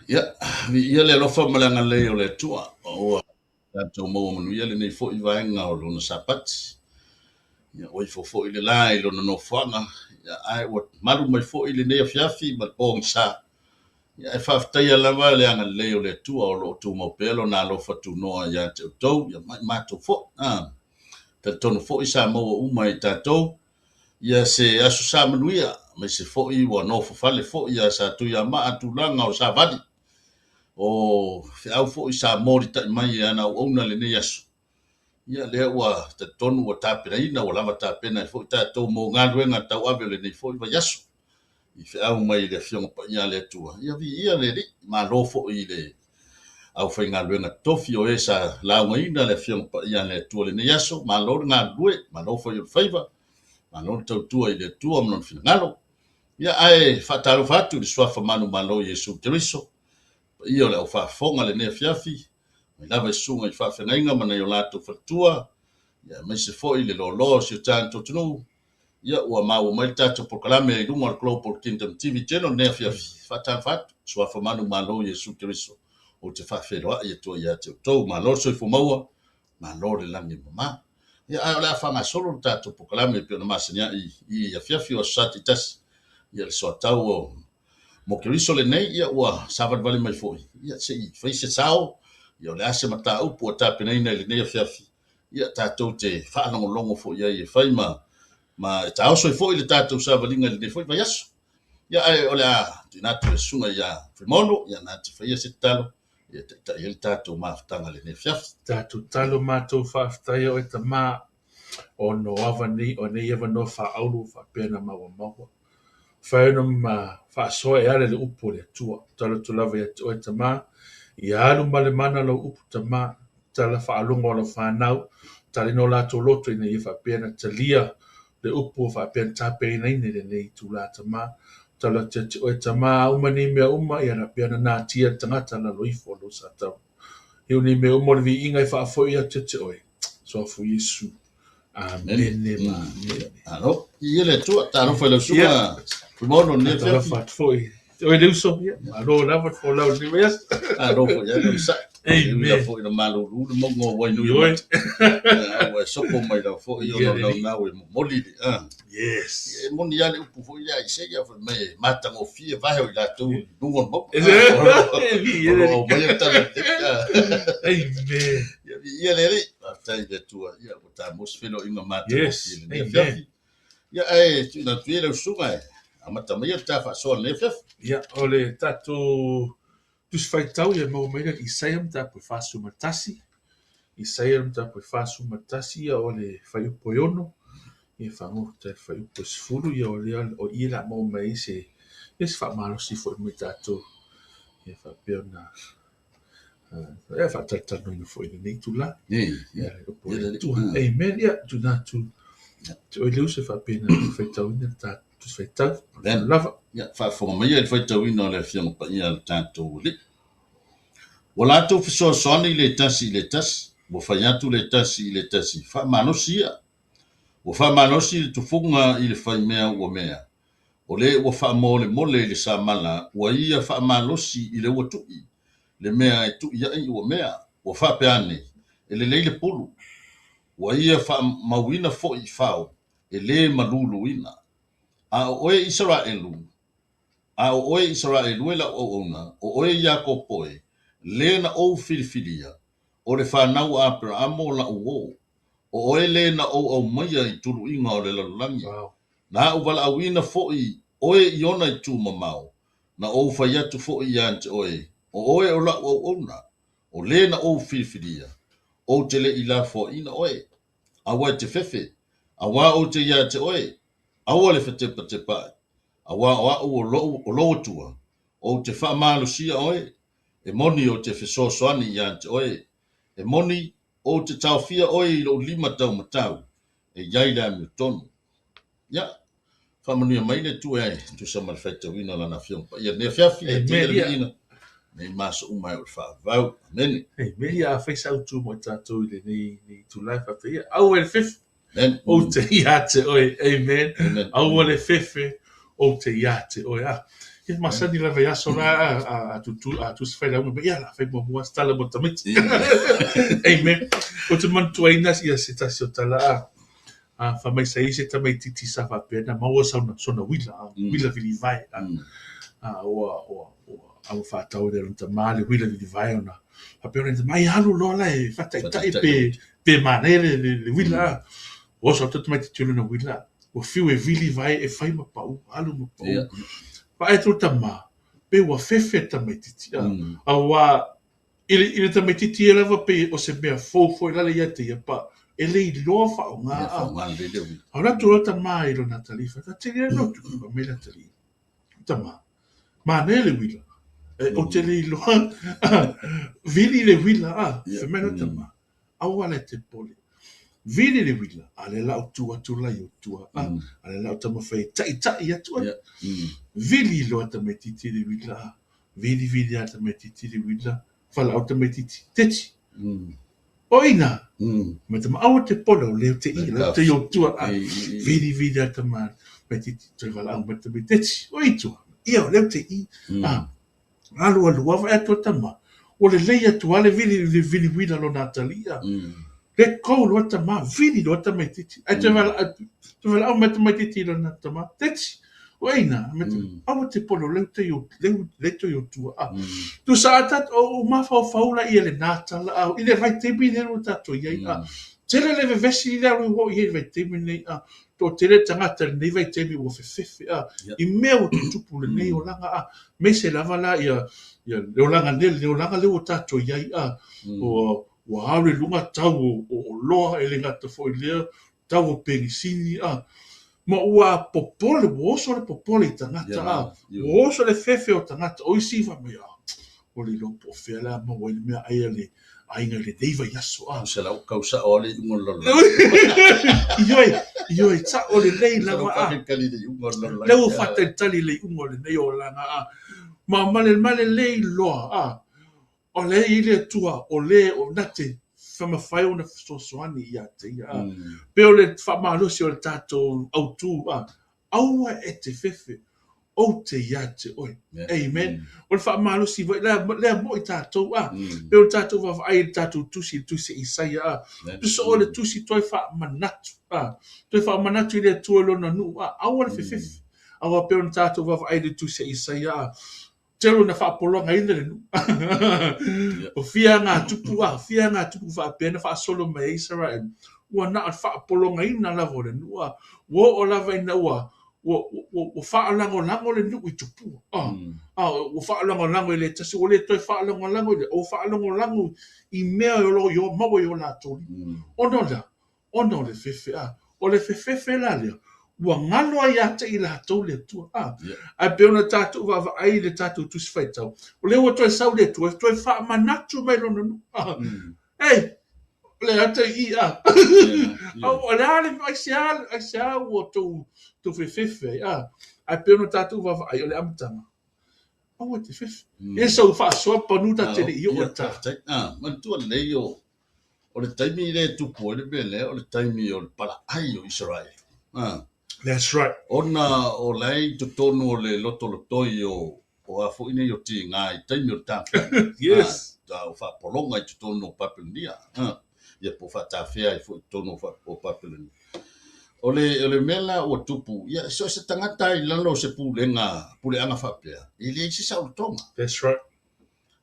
Ia, viia le alofa ma le agalelei o le Atua, ua tatou maua manuia lenei foi vaega o Lona Sapati. Ia, ua ifo foi le la i Lona nofoaga, ia, ae ua malu mai foi lenei afiafi ma le pogisa. Ia, ae faafetaia lava le agalelei o le Atua o lo o tumau pea Lona alofa tunoa ia te outou, ia ma i matou foi. Ah, talitonu foi sa maua uma e i tatou Ia se aso sa manuia, aemaise foi ua nofofale foi ia Satuiamaa tulaga o savali. O feau foi sa molitai mai e ana auauna i lenei aso. Ia lea ua talitonu ua tapenaina, ua lava tapena ai foi tatou mo galuega tauave o lenei foi vaiaso. I feau mai i le Afioga Paia a le Atua, ia viia le Alii. Malo foi i le aufaigaluega totofi o e sa laugaina le Afioga Paia a le Atua i lenei aso. Malo le galulue, malo fai o le faiva, malo le tautua i le Atua ma Lona finagalo. Ia, ae faatalofa atu i le Suafa manumalo o Iesu Keriso, paia o le aufaafofoga i lenei afiafi, mai lava i susuga i faafeagaiga ma nai o latou faletua, ia, aemaise foi le loaloa o si o tatou atunuu. Ia, ua maua mai le tatou polokalame i luga o le Global Kingdom TV Channel lenei afiafi. Faatalofa atu, Suafa manumalo o Iesu Keriso, ou te faafeiloai atu ai ia te outou. Malo le soifua maua, malo le lagi e mama. Ia, ae o le a faagasolo le tatou polokalame e pei ona masani ai i afiafi o Aso Sa taitasi. Ia, le soatau o mo Keriso lenei, ia ua savalivali mai foi, ia se i fai se sao, ia o le a se mataupu ua tapenaina i lenei afiafi, ia tatou te faalogologo foi ai e fai ma ma e taoso ai foi le tatou savaliga i lenei foi vaiaso. Ia ae o le a tuuina atu i le susuga ia Fuimaono, ia na te faia se tatalo, ia taitai ai le tatou mafutaga i lenei afiafi. Tatou tatalo matou faafetaia oe Tama, ona o ava nei, o nei avanoa faaauro ua faapea ona maua maua. Fai ona ma faasoa e ala i le upu o le Atua. Tatalo atu lava ia te oe Tama, ia alu ma le mana lau upu Tama, tala faalogo a lau fanau, talina o latou loto ina ia faapea ona talia le upu ua faapea ona tapenaina i lenei itula Tama. Tatalo atu ia te oe Tama, a uma nei mea uma, ia faapea ona natia le tagata lalo ifo o lou sa tau. Iu nei mea uma o le viiga e faafoi atu ia te oe. Soafu Iesu. Amene ma amene. Alo, ia le Atua, talofa i lau susuga Fuimaono i lenei afiafi. Talofa atu foi. Oe le uso, ia, malo lava le folau i lenei vaiaso. Alo foi ia le onosai. Amen. Ia foi na malulu le mauga o Wainui Ioe. Mata. Ua e sopo mai lava foi ona Ia o le naunau e momoli le, ah. Yes. E moni lava le upu foi lea a Isaia fai mai e matagofie vae o i latou i luga o le mauga. E se- O lo o aumaia le tala lelei. Ah. Amen. Ia, viia le Alii. Faafetai i le Atua. Ia, ua tamoe se feiloaiga matagofie Yes. lenei Amen. afiafi. Ia, ae tuuina atu ia i lau susuga e amata mai le ta faasoa lenei afiafi. Ia, o le tatou Tusi Faitau ia maua mai le Isaia mataupu e 41. Isaia mataupu e 41 ia o le fuaiupu e 6. Ia faagogo le fuaiupu e 10 ia o lea o i la maua mai ai se ia se faamalosi foi mai tatou. Ia faapea ona ia faatalatalanoaina foi i lenei itula. Ia, Ia, le upu a ia le le Atua. Alii. Amen. Ia, tuuina atu te oe le uso e faapena ona faitauina le tatou Tusi Faitau. Amen. Lava. Ia, faafofoga mai i le faitauina o le Afioga Paia a le tatou Alii. Ua latou fesoasoani le tasi i le tasi, ua fai atu le tasi i le tasi, faamalosi ia. Ua faamalosi le tufuga i le faimea ua mea. O le ua faamolemole i le samala, ua ia faamalosi i le ua tui, le mea e tui ai ua mea. Ua faapea ane, e lelei le pulu. Ua ia faamauina foi i fao, e le maluluina. A o oe Isaraelu, a o oe Isaraelu e lau auauna, o oe Iakopo e, le na ou filifilia, o le fanau a Aperaamo lau uō. O oe le na ou aumaia i tuluiga o le lalolagi. Wow. Na au valaauina foi oe i ona itu mamao, na ou fai atu foi ia te oe, o oe o lau auauna, o le na ou filifilia, ou te le i lafoaina oe. Aua e te fefe, auā ou te ia te oe, aua le fetepatepaai, auā o au o lou, o lou Atua, ou te faamalosia oe, e moni ou te fesoasoani ia te oe, e moni ou te taofia oe i lou lima taumatau, e iai le amiotonu. Ia, faamanuia mai le Atua e tusa ma le faitauina o lana Afioga Paia lenei afiafi, ia Amen. tia le Ia. viiga, nei ma aso uma e o le faavavau. Amene. Amen. Ia, a fai sau tu mo i tatou i lenei nei itula e faapea ia. Aua le fefe, Amen. ou te ia te oe. Amen. Amen. Aua le fefe, ou te ia te oe. Ah. Ia masani lava i aso la a tutu a tusi failauga mai, ia la fai muamua se tala mo tamaiti. Amen. Ou te manatuaina ia se tasi o tala a a fai mai sa i ai se tamaitiiti sa faapea na maua sauna sona uila, uila vilivae a a ua ua ua a ua faatau e lona tama le uila vilivae ona faapea lona tama, ai alu loa la e faataitai pe pe manaia le le uila a. Ua oso atu le tamaitiiti i lona uila, ua fiu e vilivae e fai ma pau, alu ma pau. Vaai atu le tama, pei ua fefe le tamaitiiti a. Aua i le, i le tamaitiiti ia lava pei o se mea fou foi lale ia te ia pa e le iloa faaaoga a. A alu atu loa le tama i lona atalii, fai atu, Atalii e lotu, fai mai le atalii, tama, manaia le uila, e, ou te le iloa vili le uila a. Fai mai le tama, aua la e te popole. Vili le uila, a lea la ou tu atu la i ou tua, a, a lea la ou taumafai e taʻitaʻi atu oe. Vili loa tamaitiiti le uila, a, vili vili lava tamaitiiti le uila, valaau tamaitiiti, Teti, o ai na? Mai tama, aua te popole, o lea ou te i, o lea ou te i ou tua, a, vili vili lava tamaitiiti, toe valaau mai tamaitiiti, Teti, o ai tua? Ia, o lea ou te i, a, Alu alu lava vaai atu le tama, ua lelei atu lava le vili le vili uila lona atalii a. Let go loa le tama, vili loa le tamaitiiti. Ae toe valaau mai le tamaitiiti i lona tama, Teti, o ai na? Aua te popole o lea ou te i ou, lea e toe i ou tua a. Tusa a tatou, ou mafaufau laia i lena tala a, i le vaitaimi lea ua tatou i ai a. Tele le vevesi lea ua oo i ai i le vaitaimi lenei a. Toatele tagata i lenei vaitaimi ua fefefe a, i mea ua tutupu lenei olaga a, aemaise lava la ia ia le olaga nei, le olaga lea ua tatou i ai a, ua ua alu i luga tau o o oloa e le gata foi i lea, tau o penisini a, ma ua popole, ua oso le popole i tagata a, ua oso le fefe o tagata, o isi fai mai, a, ua le iloa po o fea la maua ai le meaai a le aiga i lenei vaiaso a. Se lau kau sa'o a le iuga o le lalolagi. Ioe, ioe, sa'o lelei lava a. Faatalitali i le iuga o le lalolagi. Lea ua faatalitali i le iuga o lenei olaga a. Ma ma le ma lelei loa a. O lea e i ai le Atua o le o na te mafai ona fesoasoani ia te ia a. Pei o le faamalosi o le tatou autu a. Aua e te fefe, ou te ia te oe. Amen. O le faamalosi foi lea, lea mo i tatou a. Pei o le tatou vaavaai i le tatou tusi, le tusi a Isaia a. Tusa o le tusi toe faamanatu a. Toe faamanatu i le Atua i lona nuu a. Aua le fefefe. Aua pei ona tatou vaavaai i le tusi a Isaia a. Tele ona faapologaina le nuu. O fia agatupu a, fia agatupu faapea na faasolo mai ai Isaraelu, ua na o le faapologaina lava o le nuu a. Ua oo lava ina ua ua ua ua faalagolago le nuu i tupua. A, a ua faalagolago i le tasi, ua le toe faalagolago i le, ua faalagolago i mea o lo o maua i o latou lima. Ona o le a? Ona o le fefe a. O le fefefe la lea, ua galo ai ia te i latou le Atua. A, ae pei ona tatou vaavaai i le tatou Tusi Faitau, o lea ua toe sau le Atua e toe faamanatu mai lona nuu. A, ei, o le a te i a. O le a le, aisea, aisea ua tou, tou fefefe ai. A, ae pei ona tatou vaavaai, o le amataga, aua te fefe. E sau faasoa panu ta te le i oo i ta. A, manatua lelei o, O le taimi lea e tupu ai le mea lea, o le taimi o le palaai o Isaraelu. Ah. That's right. Ona o la e i totonu o le lotolotoi o, o a foi nei o tiga i taimi o le tafeaga. Yes. Ah, o faapologa i totonu o Papelonia. Ah. Ia po o faatafea ai foi i totonu o Papelonia. O le, o le mea la ua tupu, ia, so o se tagata i lalo o se pulega, puleaga faapea, e leai se saolotoga. That's right.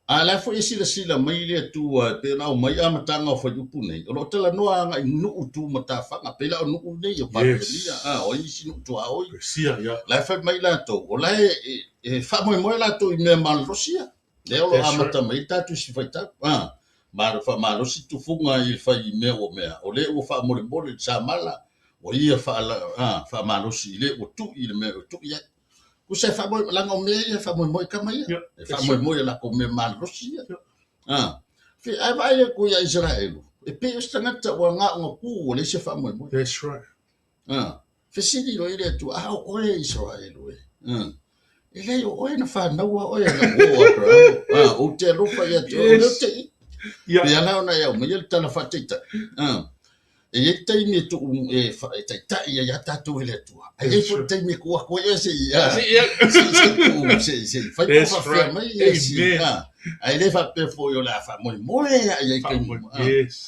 A o la foi e silasila mai le Atua e pei ona aumai amataga o fuaiupu nei, o lo o talanoa agai nuu tu matafaga, pei la o nuu nei o Papelonia, a o ai isi nuu tuaoi. Persia, ia. La e fai mai latou, o la e, e, e faamoemoe latou i mea malolosi ia. Lea o lo o amata mai ai le tatou isi faitau. A, ma faamalosi tufuga i le fai mea ua mea, o lea ua faamolemole i le samala, ua ia faala, a, faamalosi i le ua tui i le mea ua tui ai. Tusa e faamoemoe, leaga o mea ia e faamoemoe i tama ia. E faamoemoe i latou mea malolosi ia. Ah. Fe, ae vaai atu ia Isaraelu, e pei o se tagata ua na ona tu ua leai se faamoemoe. That's right. Ah. Fesili loa i le Atua, a o oe Isaraelu e. Ah. E leai o oe na fanaua oe e lau uo Aperahama. Ah, ou te alofa ia te oe, o lea ou te i. Yeah. Pei lava ona e aumaia le tala faataitai. Ah. E i ai taimi e tuu e, e taitai ai ia tatou e le Atua. Ae i ai foi taimi e tuu atu ai oe se i, se i se i se i fai po faafefea mai ia si, ae le faapea foi o le a faamoemoe lava i ai taimi uma.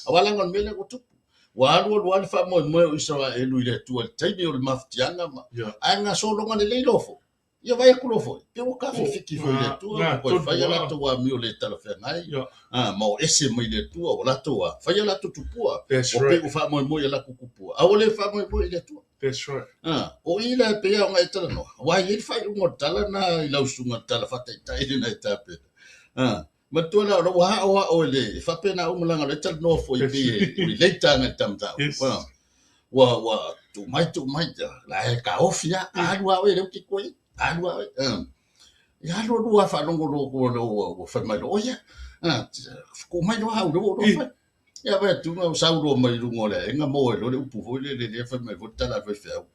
Aua leaga o le mea lea ua tupu. Ua alu alu lava le faamoemoe o Isaraelu i le Atua i le taimi o le mafatiaga ma, ae na sologa lelei loa foi. Ia vaai atu loa foi, pe ua tafefiki foi i le Atua, ua toe fai a latou amio le talafeagai, ma o ese mai le Atua, ua latou a, fai a latou tupua, ua pei ua faamoemoe i a latou tupua, a ua le faamoemoe i le Atua. That's right. O i la e pei lava ona e talanoa, aua e i ai le faaiuga o le tala lena i lau susuga i le Tala Faataitai lena e tapena. Matua la, o lou aoao e le faapena uma leaga o lea e talanoa foi e pei e relate agai i le ta mataupu. Yes. Ua, ua tuu mai, tuu mai, la e taofi lava, alu lava oe lea ou te toe i ai, alu lava oe. Ia alu alu lava faalogo loa ua, ua fai mai loa, oia, tuu mai loa au lea ua ou iloa fai. Ia vaai atu na sau loa mai luga o le aega maua ai loa le upu foi lele lea fai mai foi le tala a le faifeau.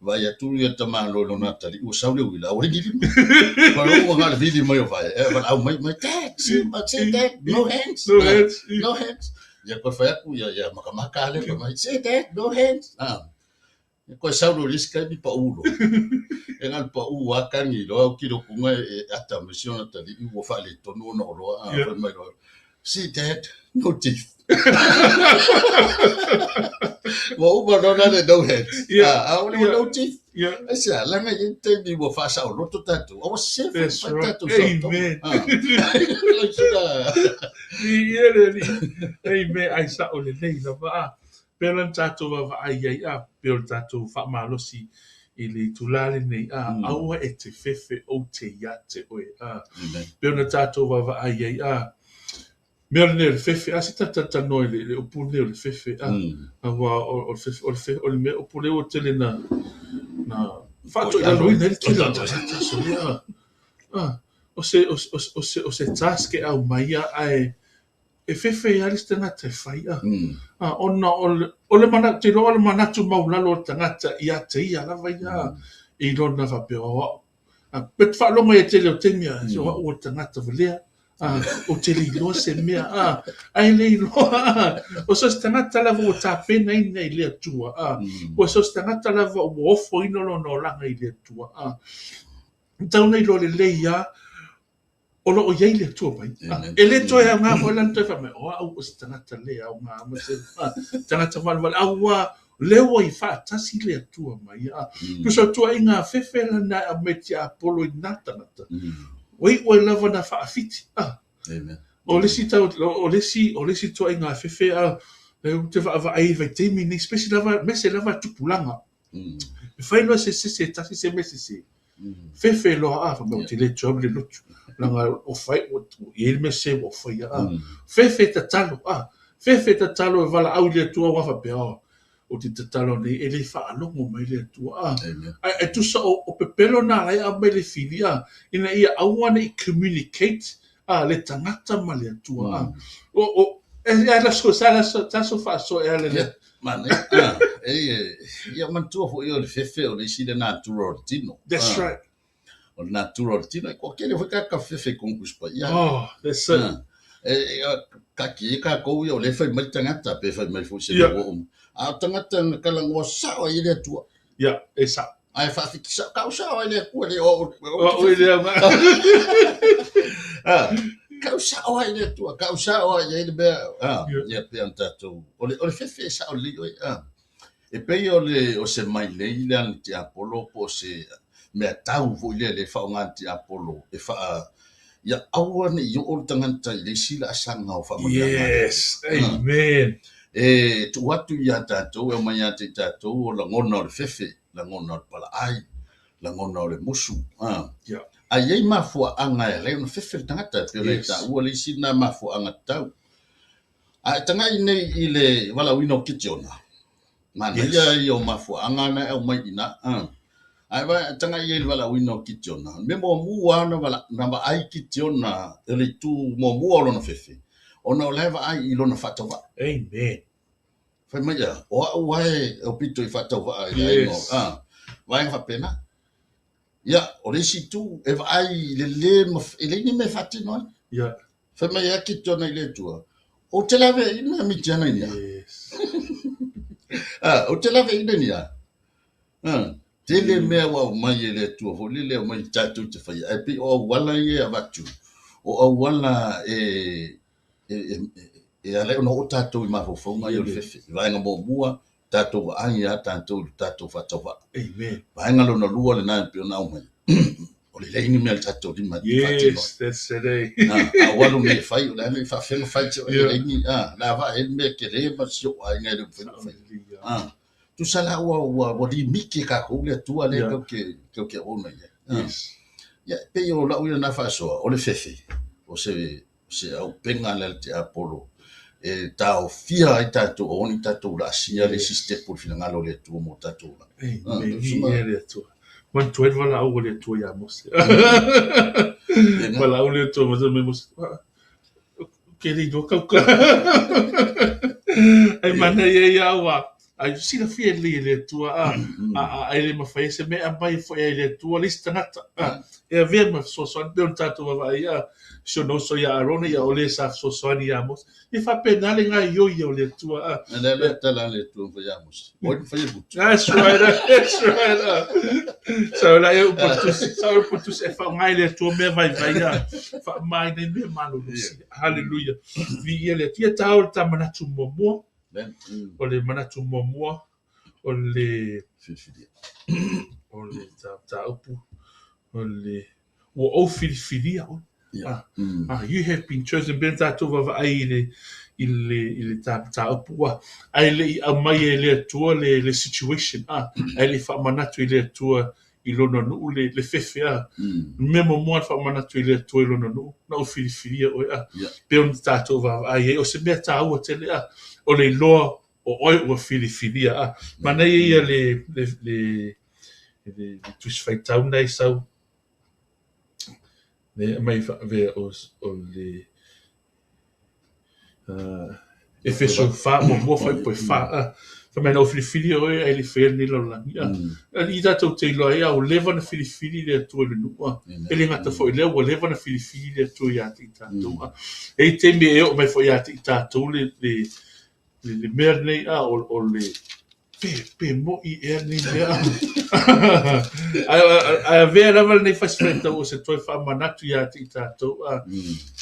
Vaai atu ia le tamaloa i lona atalii ua sau le uila a ua leai ni lima. Ua uma na o le vili mai o vae, e valaau mai mai, Dad, see, see Dad, no hands. No hands. No hands. Ia toe fai atu ia, ia makamaka lea fai mai, see Dad, no hands. Ia toe sau loa i le isi taimi pau loa. E na o le pau lava tagi loa au kilo kuga e ata mai si ona atalii ua faaletonu ona oloa. Fai mai loa, see Dad, no teeth. Ua uma loa la le no hands. A ua no teeth. Aisea, leaga e i ai taimi ua faasaoloto tatou, a ua sese foi That's fai right. tatou saolotoga. Amen. Lau Viia le Alii. Amen. Ai sao lelei lava a. Pei ona tatou vaavaai ai a, pei o le tatou faamalosi i le itula lenei a, aua e te fefe ou te ia te oe a. Pei ona tatou vaavaai ai a, mea lenei o le fefe a, se talatalanoa i le upu lenei o le fefe a, aua o le fefe, o le fefe, o le mea upu lea ua tele na faatoilaloina ai le tele o tagata soia a. O se, o se, o se, o se task e aumai a, ae e fefe ai lava le isi tagata e fai a. Ona o le, o le manatu, ou te iloa o le manatu maualalo o le tagata ia te ia lava ia i lona faapea o au. Pe te faalogo ai i le tele o taimi, se o au o le tagata valea, ou te le iloa se mea, ae le iloa, o so o se tagata lava ua tapenaina i le Atua, o so o se tagata lava ua ofoina lona olaga i le Atua. E tatau ona iloa lelei lava o lo o i ai le Atua mai. E le toe aoga foi la ona toe fai mai, o au o se tagata le aoga ma se tagata valevale, aua lea ua i faatasi le Atua mai. Tusa o tuuaiga fefe lana e aumai e tiapolo i na tagata, ua iu ai lava na faafiti. O le isi tau, o le isi, o le isi tuuaiga fefe, ou te vaavaai i vaitaimi nei, especially lava, aemaise lava tupulaga. E fai loa se sese e tasi se mea sese, fefe loa a, fai mai ou te le toe alu i le lotu, leaga o fai, ua i ai le mea sese ua ou faia a. Fefe tatalo a, fefe tatalo e valaau i le Atua aua faapea, oh, ou te tatalo nei e le faalogo mai le Atua a. Ae e tusa o, o pepelo na ala ai aumai le fili a, ina ia aua ne i communicate a le tagata ma le Atua a. O, o, e, e ala so, sa ala so, sa so faasoa e ala le. Manaia. E, ia manatua foi o le fefe o le isi le natura o le tino. That's right. O le natura o le tino, e toatele foi tagata fefe i totonu o Tusi Paia. Oh, that's it. E, taatia ia tatou ia o lea e fai mai le tagata pe fai mai foi se mea ua uma. A o tagata na talanoa sao ai i le Atua. Ia, e sao. Ae faafiti sao, tau sao ai le Atua le o au. O au e le aoga. Tau sao ai le Atua, tau sao ai ai le mea. Ia pei ona tatou, o le, o le fefe e sao lelei oe. E pei o le, o se mailei le a le tiapolo po o se mea tau foi lea le faaaoga le tiapolo e faa, ia aua ne i oo le tagata i le isi laasaga o faamanuiaga. Yes, amen. E tuu atu ia tatou, e aumai ia te i tatou o lagona o le fefe, lagona o le palaai, lagona o le musu. A i ai mafuaaga e ala ai ona fefe le tagata, e pei ona e taua le isi lena mafuaaga tatau. A e tagai nei i le valaauina o Kitiona, manaia ia o mafuaaga na e aumai i ina. A e tagai i ai i le valaauina o Kitiona, o le mea muamua lava na vaai Kitiona i le itu muamua o lona fefe, ona o la e vaai i lona faatauvaa. Amen. Fai mai ia, o au lava e aupito i faatauvaa i le aiga o, vaega faapena. Ia, o le isi itu, e vaai i le le, e leai ni mea e faatino ai. Fai mai a Kitiona i le Atua, ou te laveaiina Mitiana i ni a? Yes. Ah, ou te laveina ni a. Ah, tele mea ua aumai e le Atua foi lele aumai tatou te faia. Ae pei o auala ia e avatu, o auala e e ala ai ona oo tatou i mafaufauga ia o le fefe. Vaega muamua, tatou vaai lava tatou i le tatou faatauvaa. Amen. Vaega lona lua lena e pei ona aumai, o le leai ni mea a le tatou lima e faatino ai. Yes, that's it, eh? Ah, a ua alu nei e fai, o le a le faafefea ona fai se e leai ni, ah, la vaa ai le mea tele ma si ou aiga e le mafai ona faia. Ah, tusa la ua, ua, ua limiti e tatou le Atua lea tatou te auauna i ai. Ah, ia, e pei o lau ia lena faasoa, o le fefe, o se, se auupega lea a le tiapolo e taofia ai tatou, aua ne i tatou laasia le isi sitepu o le finagalo o le Atua mo tatou olaga. Amen. Viia le Atua. Manatua ai le valaau a le Atua ia Mose. Valaau le Atua ma mai Mose. Ke le iloa kauka. Ai manaia ia ua ai silafia lelei e le Atua a a e le mafai ai se mea e aumai foi ai le Atua le isi tagata a e avea ma fesoasoani pei ona tatou vaavaai a si ona uso ia Arona ia o le sa fesoasoani ia Mose e faapena le gaoioi o le Atua a. Le le tala a le Atua ma fai ia Mose. O ai na faia le gutu? That's right, that's right. So la e upu tusi, sa upu tusi e faaaoga e le Atua mea vaivai a faamamaina ai mea malolosi. Hallelujah. Viia le Atua. Ia taua le ta manatu muamua. O le manatu muamua o le Filifilia. O le mataupu o le ua ou filifilia oe. Yeah. Ah, you have been chosen. Pei ona tatou vaavaai i le i le i le ta mataupu ua ae le i aumai e le Atua le le situation ah, ae le i faamanatu i le Atua i lona nuu le le fefe ah. Mea muamua na faamanatu i le Atua i lona nuu, na ou filifilia oe ah. Pei ona tatou vaavaai ai, o se mea taua tele ah, o le iloa o oe ua filifilia ah. Manaia ia le le le le le Tusi Faitau na e sau le aumai faavea o o le Efeso 4 muamua fuaiupu e 4 a. Fai mai na ou filifili oe ae le i faia lenei lalolagi a. I tatou te iloa ai a ua leva ona filifili le Atua i le nuu a. E le gata foi i lea ua leva ona filifili le Atua ia te i tatou a. E i ai taimi e oo mai foi ia te i tatou le le le mea lenei a o le pe pe mo'i ea lenei mea a. Ae avea lava lenei fasi faitau o se toe faamanatu ia te i tatou a.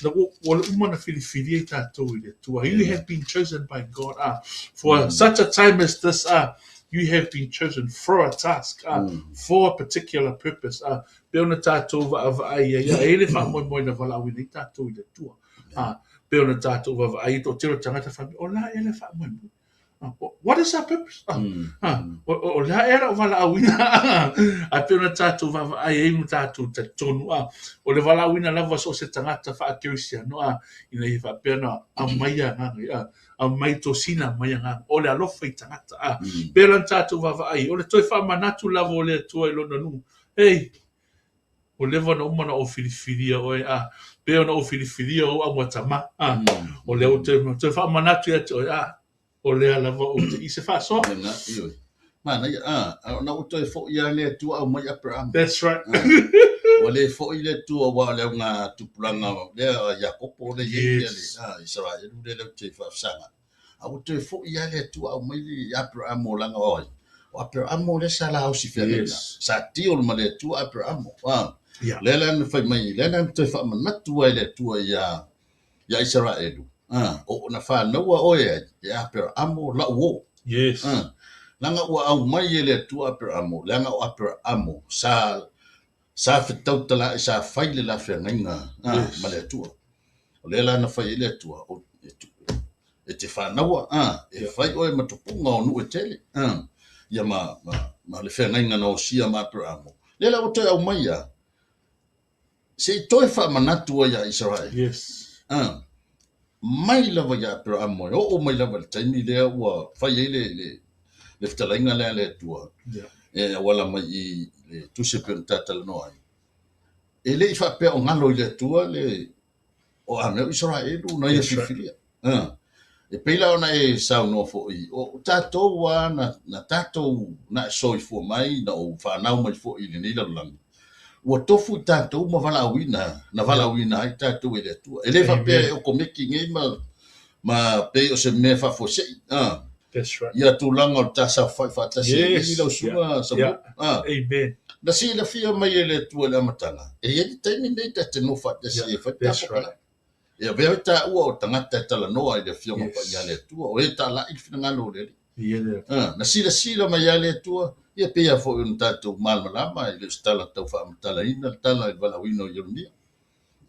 Na ua uma ona filifilia i tatou e le Atua. You have been chosen by God a. For such a time as this a. You have been chosen for a task a. For a particular purpose a. Pei ona tatou vaavaai ai a. E i ai le faamoemoe na valaauina ai tatou i le Atua. A, pei ona tatou vaavaai i toatele o tagata faapea, o le a ea le faamoemoe? What is our purpose? O le a ea lou valaauina? Ae pei ona tatou vaavaai ai ma tatou talitonu, a, o le valaauina lava so o se tagata faa-kerisiano, a, ina ia faapea ona aumai agaga, a, aumai tosina mai agaga, o le alofa i tagata, a. Pei la ona tatou vaavaai, o le toe faamanatu lava o le Atua i Lona nuu, Hei, Ua leva ona uma ona ou filifilia oe, a, pei ona ou filifilia ou augatama, a, o lea ua toe, toe faamanatu ia te oe, a, o lea lava ou te i se faasoa. Lena, ioe. Manaia, a, ona ua toe foi lava le Atua aumai Aperama. That's right. Ua le foi le Atua aua o le augatupulaga lea a Iakopo lea e i ai Yes. le, a, Isaraelu lea latou te faafesaga. A ua toe foi lava le Atua aumai le Aperamo leaga o ai? O Aperamo lea sa laosi feagaiga. Yes. Sa deal ma le Atua Aperamo. Ah. Yeah. Lea la na fai mai, lea la na toe faamanatu ai le Atua ia ia Isaraelu. Ah, o na fanau'a oe ai e Aperamo la'u uō. Yes. Ah. Leaga ua aumai e le Atua Aperamo, leaga o Aperamo sa sa fetautala'i sa fai le la feagaiga ah, Yes. ma le Atua. O lea la na fai ai le Atua, o, e, e te fanaua, ah, e fai oe ma tupuga o nuu e tele, ah, ia ma, ma, ma le feagaiga na osia ma Aperamo. Lea la ua toe aumai ia, se i toe faamanatu ai ia Isaraelu. Yes. Ah, mai lava ia Aperamo e oo mai lava i le taimi lea ua fai ai le, le, le fetalaiga lea a le Atua. Yeah. E auala mai i le tusi e pei ona tatalanoa ai. E le i faapea o galo i le Atua le o a mea o Isaraelu na ia That's right. filifilia. Ah. E pei la ona e saunoa foi, o tatou lava na, na tatou na e soifua mai, na ou fanau mai foi i lenei lalolagi, ua tofu i tatou ma valaauina, na valaauina ai tatou e le Atua. E le faapea Amen. e okomeki nei ma, ma pei o se mea faafuasei. Ah. That's right. Ia tulaga o le ta saofai faatasi ai Yes. i lau susuga Samoa. Yeah. Ah. Amen. Na silafia mai e le Atua i le amataga, e i ai le taimi lenei ta te nofo faatasi Yeah, e fai that's ta polokalame. E avea ai taua o tagata e talanoa i le Afioga Yes. Paia a le Atua, o e talai le finagalo o le Alii. Ia le Ah, na silasila mai lava le Atua, ia pei lava foi ona tatou malamalama e le o se tala tau faamatalaina le tala i le valaauina o Ieremia.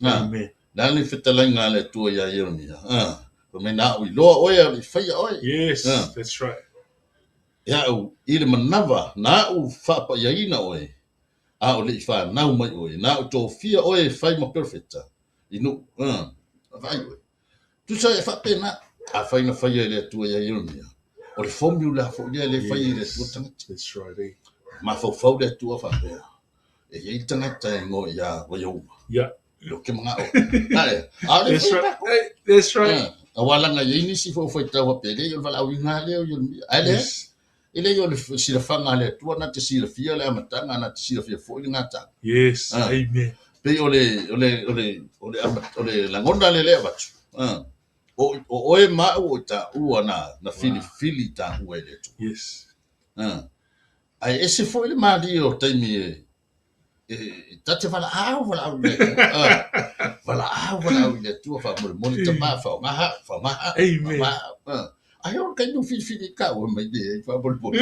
Ah, Amen. le a le fetalaiga a le Atua iā Ieremia? Ah, fai mai na au iloa oe a o le i faia oe. Yes, Ah. that's right. E au i le manava na au faapaiaina oe, a o le i whanau mai oe, na au tōfia oe e whai ma perofeta, i nuu, vaai oe. Tusa e whaapena, a whai na whaia i le Atua ia Ieremia. O le formula foi lea le whaia i le Atua Yes, tagata. that's right. Eh? Mafaufau le Atua faapea. E iai le tagata e ngoe ia Vaiouma. Yeah. Lo ke manga o. Ae, a o le That's whai right. pako. Hey, that's right. Ah, a walanga iai nisi fo whai tau hape, le i o le valaauina lea o Ieremia. Ae le, Yes. e le i o le silafanga a le Atua, na te silafia le amataga, na te silafia foi le gataga. Yes. Ah. Amen. Pei o le, o le, o le, o le, ama- o le lagona le lea avatu. Ah. O, o oe ma au o taua na, na filifili taua e le Atua. Yes. Ah. Ae ese foi le malie o taimi e, e, ta te valaau, valaau i le Atua. Ah. Valaau, valaau i le Atua, faamolemole tamā, faaaogaha, faaaogaha, Amen. faaaogaha. Ah. Ae o le taimi o filifili i kau mai le, faamolemole.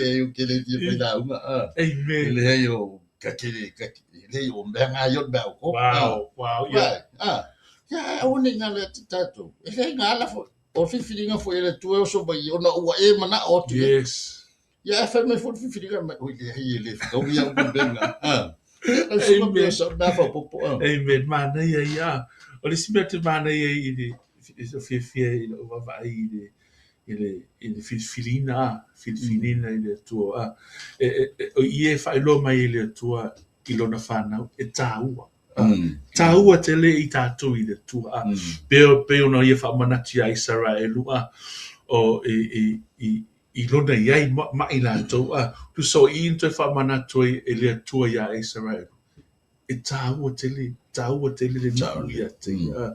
E o ke le tia fai lauga. Ah. E Amen. leai o ka kele, ka e leai o mea ngā i o le mea o ko. Wow. Wow. Yeah. Ah. Ia, au nei ngā lea te tātou. E leai ngā ala fo, o filifiliga foi e le Atua e oso mai, ona ua e manao atu ia. Yes. Ia, e fai mai foi le filifiliga mai, oi leai e le whakau ia u mbenga. Ah. Ia, suka pea Amen. sa mea whapopo. Ah. Amen. Manaia ia. O le isi mea te manaia i le i le fiafia i lou vaavaai i le i le i le filifiliga a, filifiliga i le Atua a. E, e, e, o i e faailoa mai e le Atua i lona whanau, e tāua. Ah, Tāua tele i tātou i le Atua a. Peo, peo na ia whaamanatu ia Israelu a, o i, i, i, i lona iai ma, ma i lātou a. Tu so i into e whaamanatu ai e le Atua ia Israelu. E tāua tele, tāua tele le Tāua. nu'u ia te. A.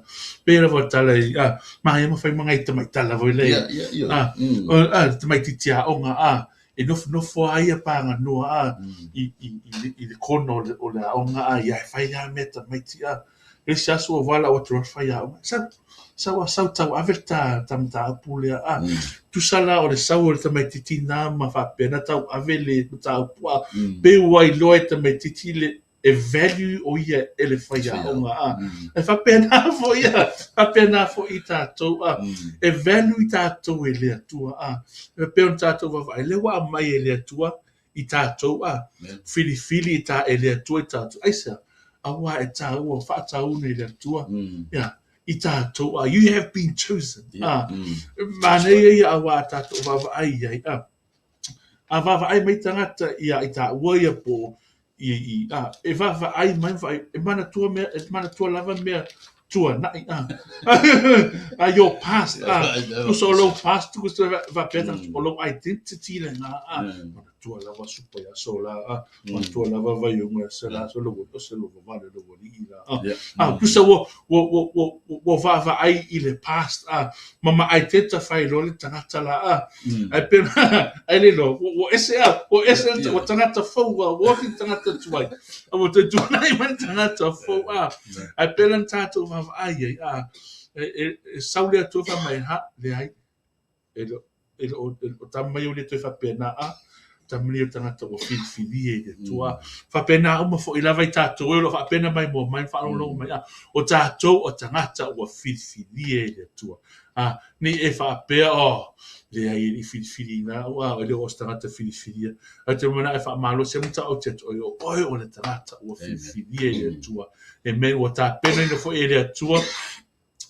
Pera wa tala i, a, maha ia mawhai mga i tamai tala voi lei. Ia, ia, ia. Ah. O, a, tamaitiiti aoga a, e nofonofo ai ia paganoa a, i, i, i, le- i le kona o le, o le aoga a, ia e fai lava mea tamaiti a. Le isi aso ua vala ua atu fai aoga. Sau, sau, sau tau ave le ta, ta mataupu lea a. Tusa la o le sau o le tamaitiiti nā ma faapena tau ave le mataupu a. Pe ua iloa e tamaitiiti le, e value o ia e le fai aoga a. E faapena foi a, faapena foi i tātou a. E value i tātou e le Atua a. E pei ona tātou vaavaai, lea ua aumai e le Atua i tātou a. Amen. Filifili i tā e le Atua i tātou. Aisea, auā e tāua, faatauna i le Atua i tātou a. You have been chosen. A. Manaia ia auā a tātou vaavaai ai a. A vaavaai mai tagata ia i tāua ia po i, i, a, e vaavaai mai vaai, e manatua mea, e manatua lava mea tuana'i a. A your past a. Tusa o lou past, tusa faapea tagata o lou identity lena a. Manatua lava supa ia aso la a. Manatua lava vaiuga se la aso le o se lo vavale le ualii la a. A, tusa ua, ua, ua, ua, ua vaavaai i le past a. Ma ma identify loa le tagata la a. Ai pe ai le lo, ua ua ese a, ua ese Yeah. ua tagata fou a, ua ofi tagata tuai. A ua toe tuanai mai le tagata fou a. Ai pe lan tātou vaavaai ai a. E, e, e sau le Atua fai mai ha, leai. E lo, e lo, e lo tama mai o le toe faapena a. Tama nei o tagata ua filifilia i le Atua. Faapena uma foi lava i tātou e o lo faapena mai mua mai faalogologo mai a. O tātou o tagata ua filifilia i le Atua. A, nei e faapea o, leai e le i filifiliina au a, e le o se tagata filifilia. Ae te mana e faamalosi ai mata'au te atu oe o oe o le tagata ua Amen. filifilia i le Atua. Amen. Ua tapenaina foi e le Atua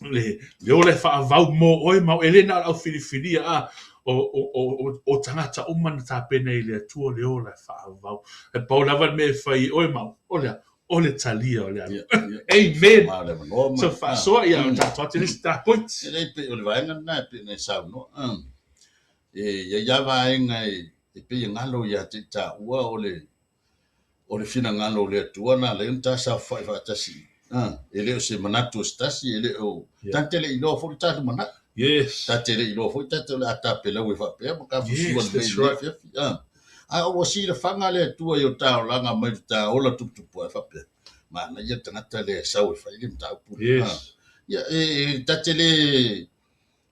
le, le ola e faavau mo oe ma e le na o le aufilifilia a. O, o, o, o, o tagata uma na tapena i le Atua le ola e faavau. E pau lava le mea e fai e oe ma o le, o le talia o le alu. Ia, ia. Amen. Ma le manoa ma. So faasoa ia o tātou atu le isi tā point. E lei pe o le vaega lena e pei ona e saunoa. E ia ia vaega e, e pei e galo ia te i taua o le o le finagalo o le Atua na ala ai ona ta saofai faatasi. E le o se manatu o se tasi, e le o Yeah. tate le iloa foi le tatou manatu. Yes. Ta te le i iloa foi tatou o le a tapelau e faapea ma tafusu Yes, lenei that's i lenei right. afiafi. Ah. A ua silafaga le Atua i o ta olaga mai le ta ola tuputupu ae faapea, manaia le tagata lea e sau e fai le mataupu lea. Yes. Ah. Ia, e, ta te le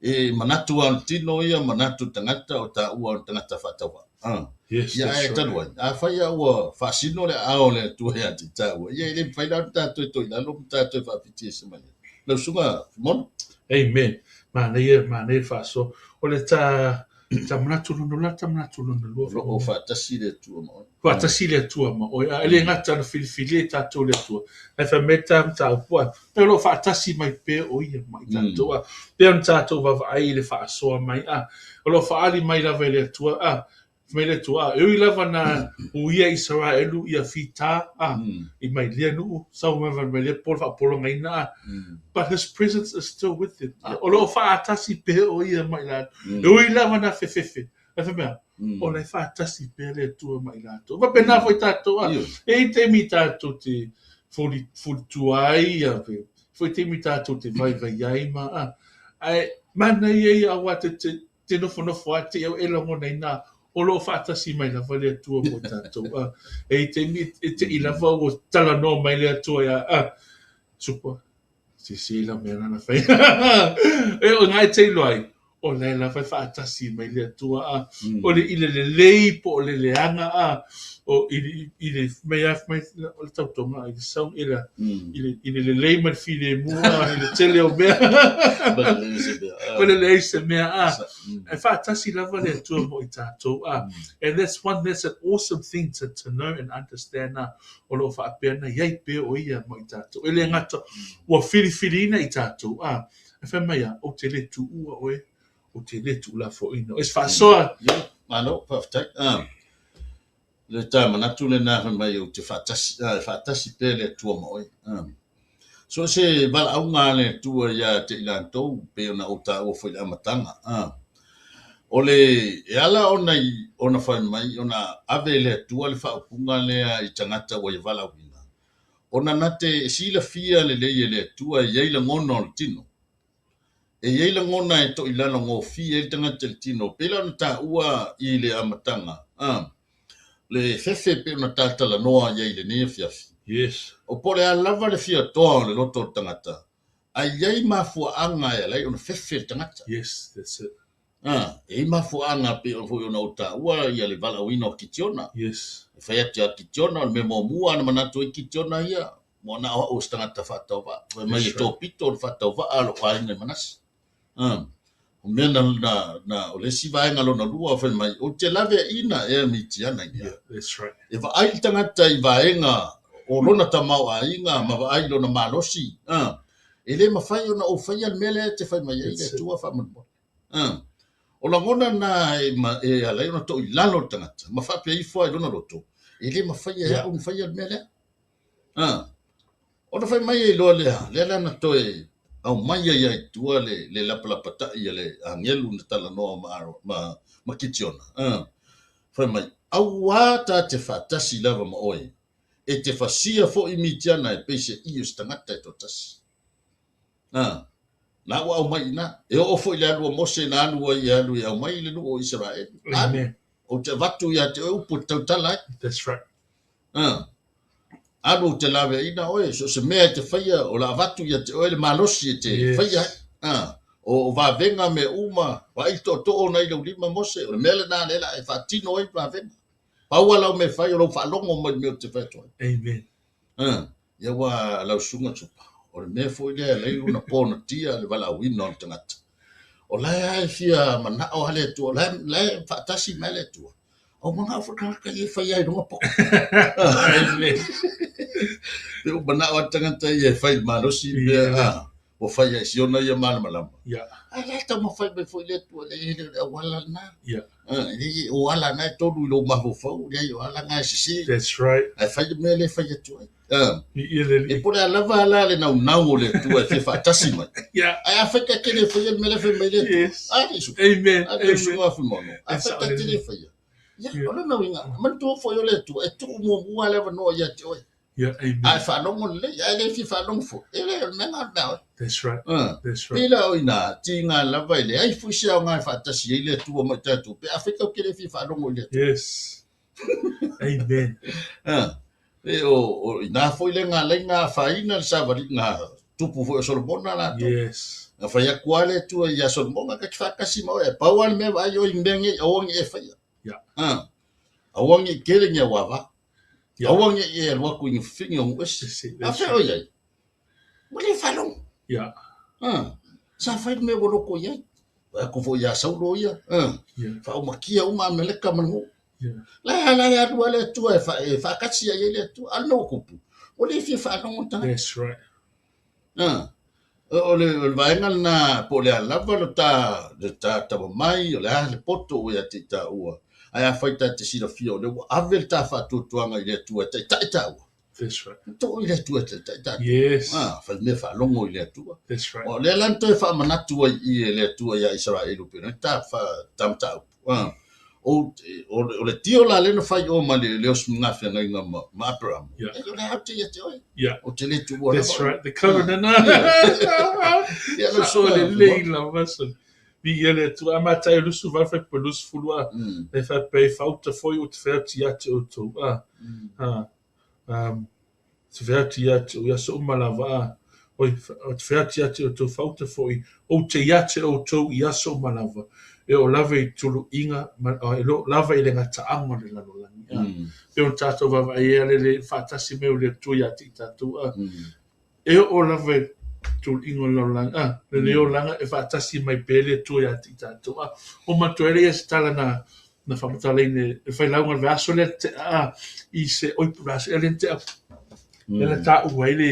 e manatu lava o le tino ia, manatu le tagata o taua o le tagata faatauvaa. Ah. Yes, Ia, that's ae right. talu ai, afai lava ua faasino le aao o le Atua ia te taua, ia e le mafai la ona tatou e toilalo ma tatou e faafitiese mai ai. Lau susuga Mono. Amen. Manaia, manaia le faasoa. O le ta, ta manatu lona la, ta manatu lona lua. O lo o faatasi le Atua ma oe. Faatasi le Atua ma oe. A e le gata na filifilia i tatou le Atua. Ae fai mai ta mataupu a, o lo o faatasi mai pea o ia ma i tatou a. Pea ona tatou vaavaai i le faasoa mai a. O lo o faaali mai lava i le Atua a. Fai mai le Atua a, e ui lava na uia Isaraelu ia fita a, i mai lea nuu, sau mai mai lea po le faapologaina a. But his presence is still with them. A, o lo o faatasi pea o ia ma i latou. E ui lava na fefefe. Ae fai mai, o la e faatasi pea le Atua ma i latou. Faapena foi tatou a. Ioe. E i ai taimi tatou te fulitua ai, ia, foi taimi tatou te vaivai ai ma a. Ae manaia ia aua te, te, te nofonofo a te au e lagonaina o lo o faatasi mai lava le Atua mo tatou a. E i ai taimi e te i lava ua talanoa mai le Atua ia a. Supa, sese la mea lana fai. E o ngai te iloa ai, o la e lava e faatasi mai le Atua a. O le i le lelei po o le leaga a, o i le, i le mai a mai o le tautoga i le sau i le, i le lelei ma le filemu a, i le tele o mea. Ma le leai se mea. Ma le leai se mea a. E faatasi lava le Atua mo i tatou a. And that's one, that's an awesome thing to know and understand a. O lo o faapea na i ai pea o ia mo i tatou. E le gata, ua filifiliina i tatou a. E fai mai a, ou te le tuua oe, ou te le tuulafoaina oe. E faasoa. Ia, malo, faafetai. Ah, le ta manatu lena fai mai ou te faatasi, ah, e faatasi pea le Atua ma oe. Ah. So se valaauga a le Atua ia te i latou, pei ona ou taua foi i le amataga. Ah. O le e ala ona i, ona fai mai, ona ave le Atua le faaupuga lea i tagata ua ia valaauina. Ona na te silafia lelei e le Atua e i ai lagona o le tino. E i ai lagona e toilalo gofie ai le tagata i le tino. Pei la ona taua i le amataga, ah, le fefe pei ona tatalanoa i ai i lenei afiafi. Yes. O po o le a lava le fiatoa o le loto o le tagata, ae i ai mafuaaga e ala ai ona fefe le tagata. Yes, that's it. Ah, e i ai mafuaaga pei ona foi ona ou taua ia le valaauina o Kitiona. Yes. E fai atu ia Kitiona, o le mea muamua na manatu ai Kitiona ia, mo na o au o se tagata faatauvaa. Fai mai That's e right. tōpito o le faatauvaa a lou aiga i Manase. Ah, o mea na, na, na, o le isi vaega lona lua, fai mai, ou te laveaina ea Mitiana i Yeah, that's right. E vaai le tagata i vaega o lona tamaoaiga ma vaai lona malosi. Ah, e le mafai ona ou faia le mea lea e te fai mai ai le That's it. Atua faamolemole. Ah, o lagona na e, ma, e ala ai ona toilalo le tagata, ma faapea ifo ai lona loto, e le mafai e Yeah. au ona faia le mea lea. Ah, ona fai mai e iloa lea, lea la na toe au mai ai ai tua le, le lapalapatai a le angelu na talanoa ma, ma, ma Kitiona. Ah, fai mai, auā ta te faatasi lava ma oe, e te fasia foi Mitiana e pei se i o se tagata e toatasi. Ah, na ua au mai ina, e oo foi le alu a Mose na alu ai e alu e au mai le nuu o Israeli. Alu, Amen. ou te avatu ia te oe upu e tautala ai. That's right. Ah, alu ou te laveaina oe, so se mea e te faia, o la avatu ia te oe le malosi e te Yes. faia ai. Ah, o vavenga me uma, vaai le tootoo na i lau lima Mose, o le mea lena le la e faatino ai vavenga. Pau a lau me fai o lau faalogo mai le mea o te fai atu ai. Amen. Ah, ia ua lau susuga tupa. O le mea foi lea e alai ona ponatia le valaauina o le tagata. O la e ae fia manao a le Atua, o la e, la e faatasi mai le Atua. O manao foi tagata ia e fai ai luga po. Amen. Pe o manao a le tagata ia e fai le malosi mea, Yeah. ah, o fai ai siona ia malamalama. Yeah. Ai la e taumafai mai foi le Atua, le le le auala lena. Yeah. Ah, e o ala na e tolu i lou mafaufau, leai o ala na e sese. That's right. Ae fai le mea le fai atu ai. Ah, Ia le e po o le a lava la le naunau o le Atua e fia faatasi mai. Yeah. Ae afai ta te le faia le mea le fai mai le Atua. Yes. A le susu. Amen. A le Amen. susu a fuimono. Afai ta te le faia. Ia, Yeah. o lona uiga, manatua foi o le Atua, e tuu muamua le avanoa ia te oe. Yeah, amen. A e faalogo lelei, ae le fia faalogo foi, e le o le mea lena o le mea a oe. That's right. That's right. Pei la o i ina, tiga lava e leai foi se aoga e faatasi ai le Atua ma i tatou, pe afai tatou te le fia faalogo i le Atua. Yes. Amen. E o, o ina foi le galaiga afaina le savaliga tupu foi o Solomona latou. Yes. Na fai atu lava le Atua ia Solomona, ta te faatasi ma oe, ae pau lava le mea vaai oe i mea nei, aua ne i e faia. Yeah. Aua ne i tele ni au ava. Yeah. Aua ne i e alu atu i ni fafine o nuu ese. That's it. A That's fea right. o i ai? Ua le faalogo. Yeah. Sa fai le mea ua loko i ai. Vaai atu foi ia Saulo ia. Yeah. Faaumakia uma Ameleka ma le nuu. Yeah. La la le alu lava le Atua e e faatasi ai le Atua. A o le mea ua tupu, ua le fia faalogo le tagata. That's right. O le vaega lena po o le a lava le ta, le ta tama mai, o le a le poto ua ia te i taua. Ae afai ta te silafia o lea ua ave le ta faatuatuaga i le Atua e taitai taua. That's right. Tuu i le Atua e taitai tatou. Yes. Fai mea faalogo i le Atua. That's right. O lea la na toe faamanatu ai i e le Atua ia Isaraelu pei ona ta ta mataupu. O, o le tio la lea na fai o ma le le osi gafeagaiga ma, ma Aperamo. Yeah. E o le ao te ia te oe. Yeah. O te le tuua That's lava. right. The covenant. Ia, Sa o le lei lava sa. Vi ia le Atua. A matai o lusu valu fai pa lusu fulu a. E fai pe fauta foi o te whea ia te o tau. A. A. Te whea ia te o ia so uma lava a. Oi, o te whea ia te o tau fauta foi o te ia te o tau ia so uma lava. E o lava i tulu inga, e lo lava i le ngata anga le lalolagi. A. Pe o tātou vava e ale le whātasi me o le Atua ia te i tātou. A. E o lava i tulu inga o le lalolagi. A. Le leo langa e whātasi mai pe le Atua ia te i tātou. A. O matua ele ia se tala na na whamatalaine, e whai launga le aso le te a, i se oi pu aso, ele te a, ele tā ua i le,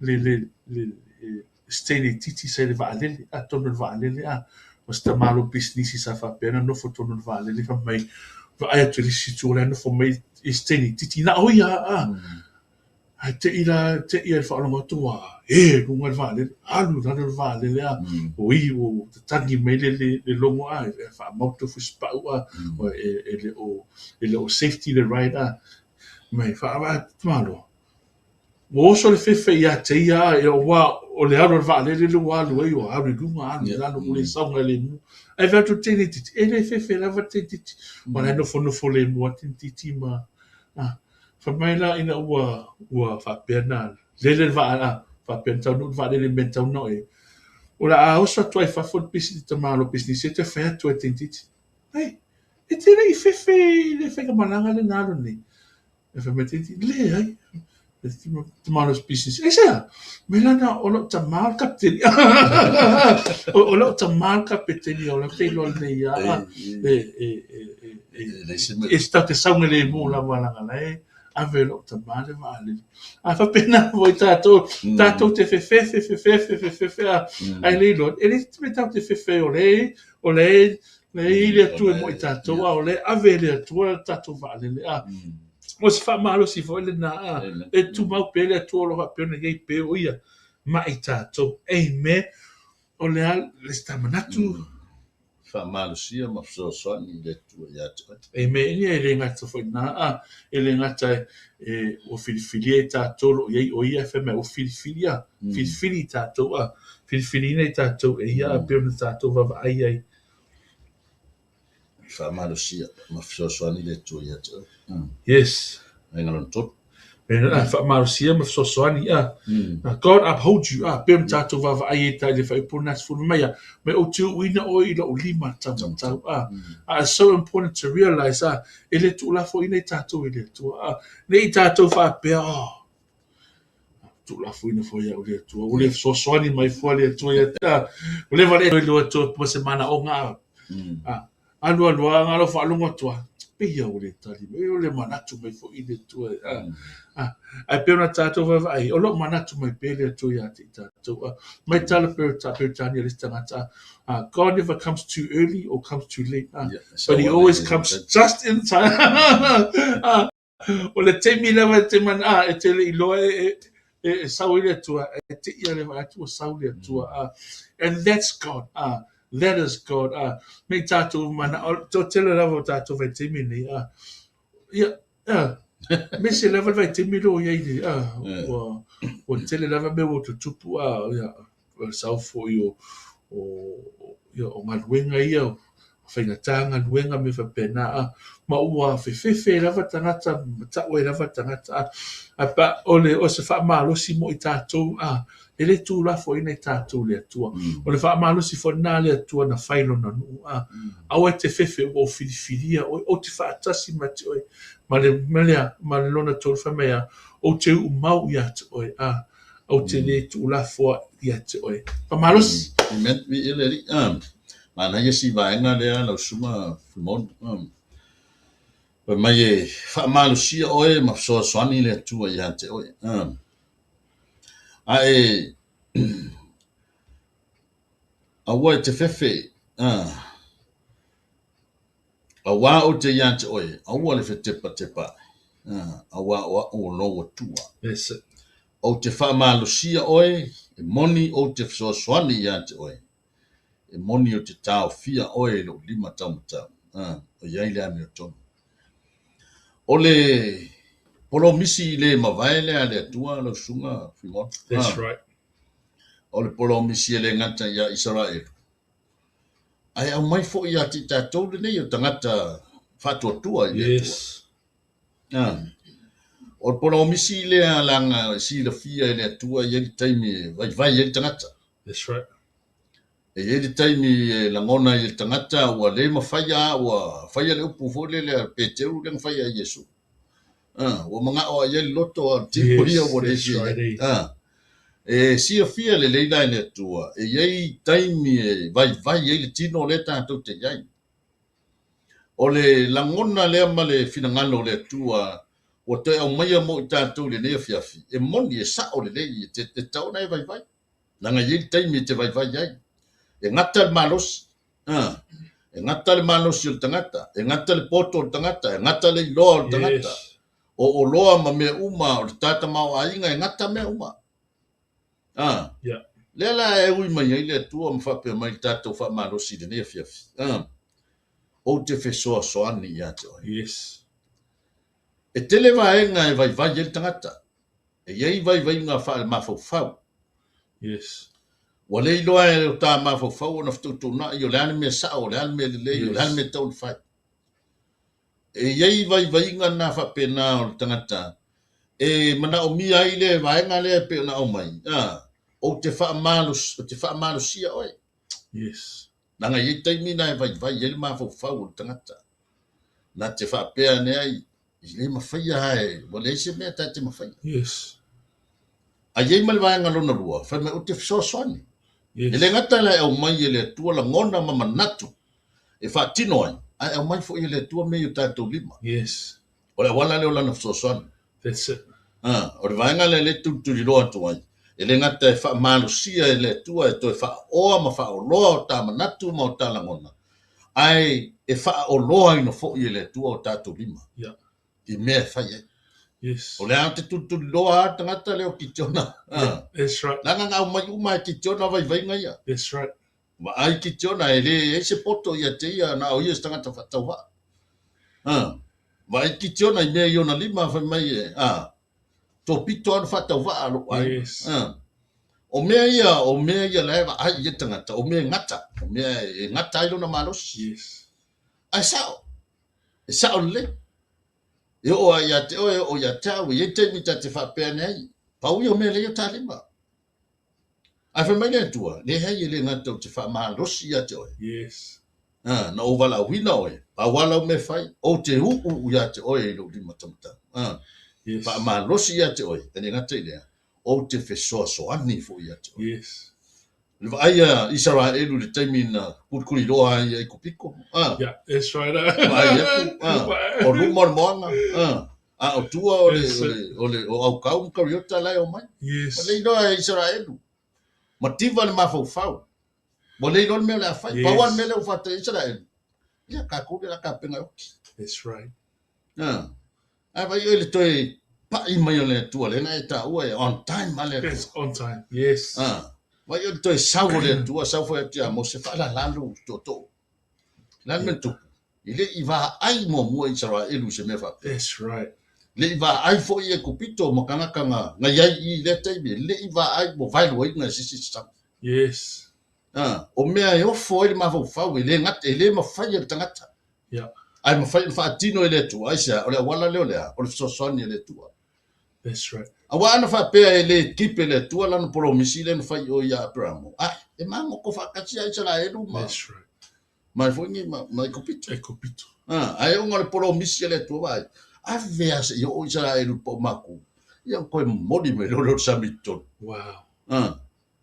le, le, le, le, steine titi sa le vaalele, a tono le vaalele, a, o se tamalo business sa whapena, nofo tono le vaalele, fa mai, va ai atu le situ o le nofo mai i steine titi, na oi a, a, ai te ira, te ia le whaalonga atu a, e, lunga le vaalele, alu lalo le vaalele, a, o i, o te tangi mai le, le, le longo a, e whaamautu fuspau a, o e, e le o, e le o safety le ride a, mai wha, malo. O oso le fefe ia te ia, e o wā, o le alu le vaalele le wā alu ei, o alu i lunga, alu i lalo, o le saunga le mu. Ai vea tu tēnei titi, e le fefe lava tēnei titi. O le nofo nofo le mua tēnei titi ma, a, wha mai la ina ua, ua whapea nā, lele le vaa, a, whapea tau nu, vaalele me tau no e. O la a oso atu ai fafo le business, te malo business, e te whai atu ai tēnei titi. Hei, e tēnei i fefe i le whaika malanga le nalo nei. E whai mai tēnei titi, le ai. Te malo business. E sea, me lana o lo ta mal kapiteni. O lo ta mal kapiteni o lo te lo nei ia. E e e e e e sta te saunga le mo la malanga la e. Ave lo ta mal le vale. A fa pena voi tātou, tātou te fefe fefe fefe fefe fefe a ai le lo. E le te tau te fefe o le o le le i le atu e mo i tātou a o le ave le atu a tātou vale le a. O se whamalo si fo le nā a. E tu mau pele atu o loha pena iei pe o ia. Ma i tātou. Amen. O le a le stamanatu. Whamalosia ma fesoasoani i le Atua ia te oe. Amen. Ia e le ngata foi nā a. E le ngata e o filifilia i tātou lo iei o ia e whai mai o filifilia. Filifili i tātou a. Filifilina i tātou e ia a peo na tātou vava ai ai. Whamalosia ma fesoasoani i le Atua ia te oe. Yes. Ai ngalo tolu. Whamalosia ma fesoasoani a. God uphold you a. Peo na tātou vava ai e tā i le whaipo nā te fulu mai a. Mai o te uina o i lo lima tau tau a. It's so important to realize a. E le tūlafo ina i tātou i le Atua a. Ne i tātou whapea o. Tūlafo ina fo ia o le Atua. O le fesoasoani mai fua le Atua ia tā. O le vale o le Atua po se mana o ngā. Alu alu a ngā lo whaalongo atua. Peia o le tali mai, o le manatu mai fo i le Atua. Ai peo na tātou vava ai, o lo manatu mai pe le Atua ia te i tātou. Mai tala peo tā peo tānia le tangata. God never comes too early or comes too late. But he always comes just in time. O le teimi lava te mana, e te le iloa e e sau i le Atua, e te ia le Atua sau le Atua. And that's God. That is God. Me tātou mana, o tō tele lava o tātou vai teimi nei. Ia, Aemaise lava le vaitaimi lea ua i ai le, ua, ua tele lava mea ua tutupu, ia, sau foi o, o, ia, o galuega ia, o faigata galuega ma mea faapena, ma ua fefefe lava tagata, matau ai lava tagata, ae pe a, o le, o se faamalosi mo i tatou, e le tuulafoaiina i tatou e le Atua. O le faamalosi foi lena a le Atua na fai i Lona nuu, aua e te fefe ua ou filifilia oe, ou te faatasi ma te oe. Ma le, ma le a? Ma le lona tolu fai mai a, ou te uu mau ia te oe, ou te le tuulafoai ia te oe. Faamalosi! Amen. Viia le Alii. Manaia si vaega lea lau Susuga Fuimaono. Fai mai e faamalosia oe ma fesoasoani le Atua ia te oe. Ae aua e te fefe, auā ou te ia te oe, aua le fetepatepaai, auā o a'u o lou Atua. That's it. Ou te faamalosia oe, e moni ou te fesoasoani ia te oe, e moni ou te taofia oe i lou lima taumatau, o i ai le amiotonu. O le polomisi le mavae lea a le Atua lau Susuga Fuimaono. That's right. O le polomisi e le gata iā Isaraelu, ae aumai foi ia te i tatou lenei o tagata faatuatua i le Atua. Yes. O le polomisi lea leaga e silafia e le Atua e i ai le taimi e vaivai ai le tagata. That's right. E i ai le taimi e lagona ai e le tagata ua le mafaia, ua faia le upu foi lele a Peteru lea na faia e Iesu. Ua mana'o lava i ai le loto a o le tino ia ua le fia i ai. E silafia lelei la e le Atua, e i ai taimi e vaivai ai le tino lea tatou te i ai. O le lagona lea ma le finagalo o le Atua ua toe aumaia mo i tatou i lenei afiafi, e moni, e sa'o lelei, e tatau ona e vaivai. Leaga e i ai le taimi e te vaivai ai. E gata le malosi. E gata le malosi o le tagata, e gata le poto o le tagata, e gata le iloa o le tagata. Yes. O oloa ma mea uma, o le ta tamaoaiga, e gata mea uma. Yeah. Lea la e ui mai ai le Atua ma faapea mai i le tatou faamalosi i lenei afiafi. Ou te fesoasoani ia te oe. Yes. E tele vaega e vaivai ai le tagata. E i ai vaivaiga faalemafaufau. Yes. Ua le iloa e o ta mafaufau ona fetuutuunai o le a le mea sao, o le a le mea lelei, o le a le mea e tatau ona fai. E i ai vaivaiga na faapena o le tagata e manaomia ai le vaega lea e pei ona aumai, ou te faamalosia oe. Yes. Leaga e i ai taimi na e vaivai ai le mafaufau o le tagata. Na te faapea ane ai, e le mafaia lava, ua leai se mea ta te mafaia. Yes. Ae i ai ma le vaega lona lua, fai mai ou te fesoasoani. Yes. E le gata la e aumai e le Atua lagona ma manatu e faatino ai, ae aumai foi e le Atua mea i o tatou lima. Yes. O le auala lea o Lana fesoasoani. That's it. O le vaega lea lea e tulituliloa atu ai, e le gata e faamalosia e le Atua e toe faaoa ma faaoloa o ta manatu ma o ta lagona, ae e faaoloaina foi e le Atua o tatou lima. Yeah. I mea e fai ai. Yes. O le a te tulituliloa lava le tagata lea o Kitiona. Yeah, that's right. Leaga na aumai uma e Kitiona vaivaiga ia. That's right. Vaai Kitiona e leai se poto ia te ia na o ia se tagata faatauvaa. Vaai Kitiona i mea i ona lima fai mai e, topito lava ona faatauvaa lou aiga. Yes. O mea ia, o mea ia la e vaai i ai le tagata, o mea e gata, o mea e gata ai lona malosi. Yes. Ae sao, e sao lelei. E oo lava ia te oe, e oo ia te au, e i ai taimi ta te faapea ane ai, pau ia o mea lea i o ta lima. Ae fai mai le Atua, leai e le gata ou te faamalosi ia te oe. Yes. Na ou valaauina oe, pau lava lau mea e fai, ou te uu ia te oe i lou lima taumatau. Yes. Faamalosi ia te oe, e le gata i lea, ou te fesoasoani foi ia te oe. Yes. Le vaai a Isaraelu i le taimi na kulikuliloa ai i Aikupito. Yeah, that's right. Vaai atu, o luma o le moana, a o tua o le, o le, o le, o Aukau ma Kariota la e omai. Yes. Ua le iloa e Isaraelu. Mativa le mafaufau. Ua le iloa le mea o le a fai. Yes. Pau lava le mea lea ua faataia Isaraelu. Ia, tatou lea o le a tapena e oti. That's right. Ae vaai oe i le toe pai mai o le Atua, lea na e taua e on time lava le Atua. It's on time, yes. Vaai oe i le toe sau o le Atua, sau foi atu ia Mose, faalala lou tootoo. O le a le mea na tupu? E le i vaai muamua Isaraelu i se mea faapea. That's right. Leʻi vaai foi Aikupito ma tagata na i ai i lea taimi, leʻi vaai ua vaeluaina e se isi sami. Yes. A, o mea e ofo ai le mafaufau, e le gata, e le mafai e le tagata. Ae mafai ona faatino e le Atua. Aisea? O le auala lea o le a? O le fesoasoani a le Atua. That's right. Aua ana faapea e le keep e le Atua lana polomisi lea na fai i o ia Aperamo, ae, e magoto faatasi a Isaraelu ma, That's right. ma foi nei ma Aikupito. Aikupito. Ah, ae ona o le polomisi a le Atua vaai, ave a seia oo Isaraelu i le paumatu, ia ona toe momoli mai loa lea o le sami i totonu. Wow. Ah,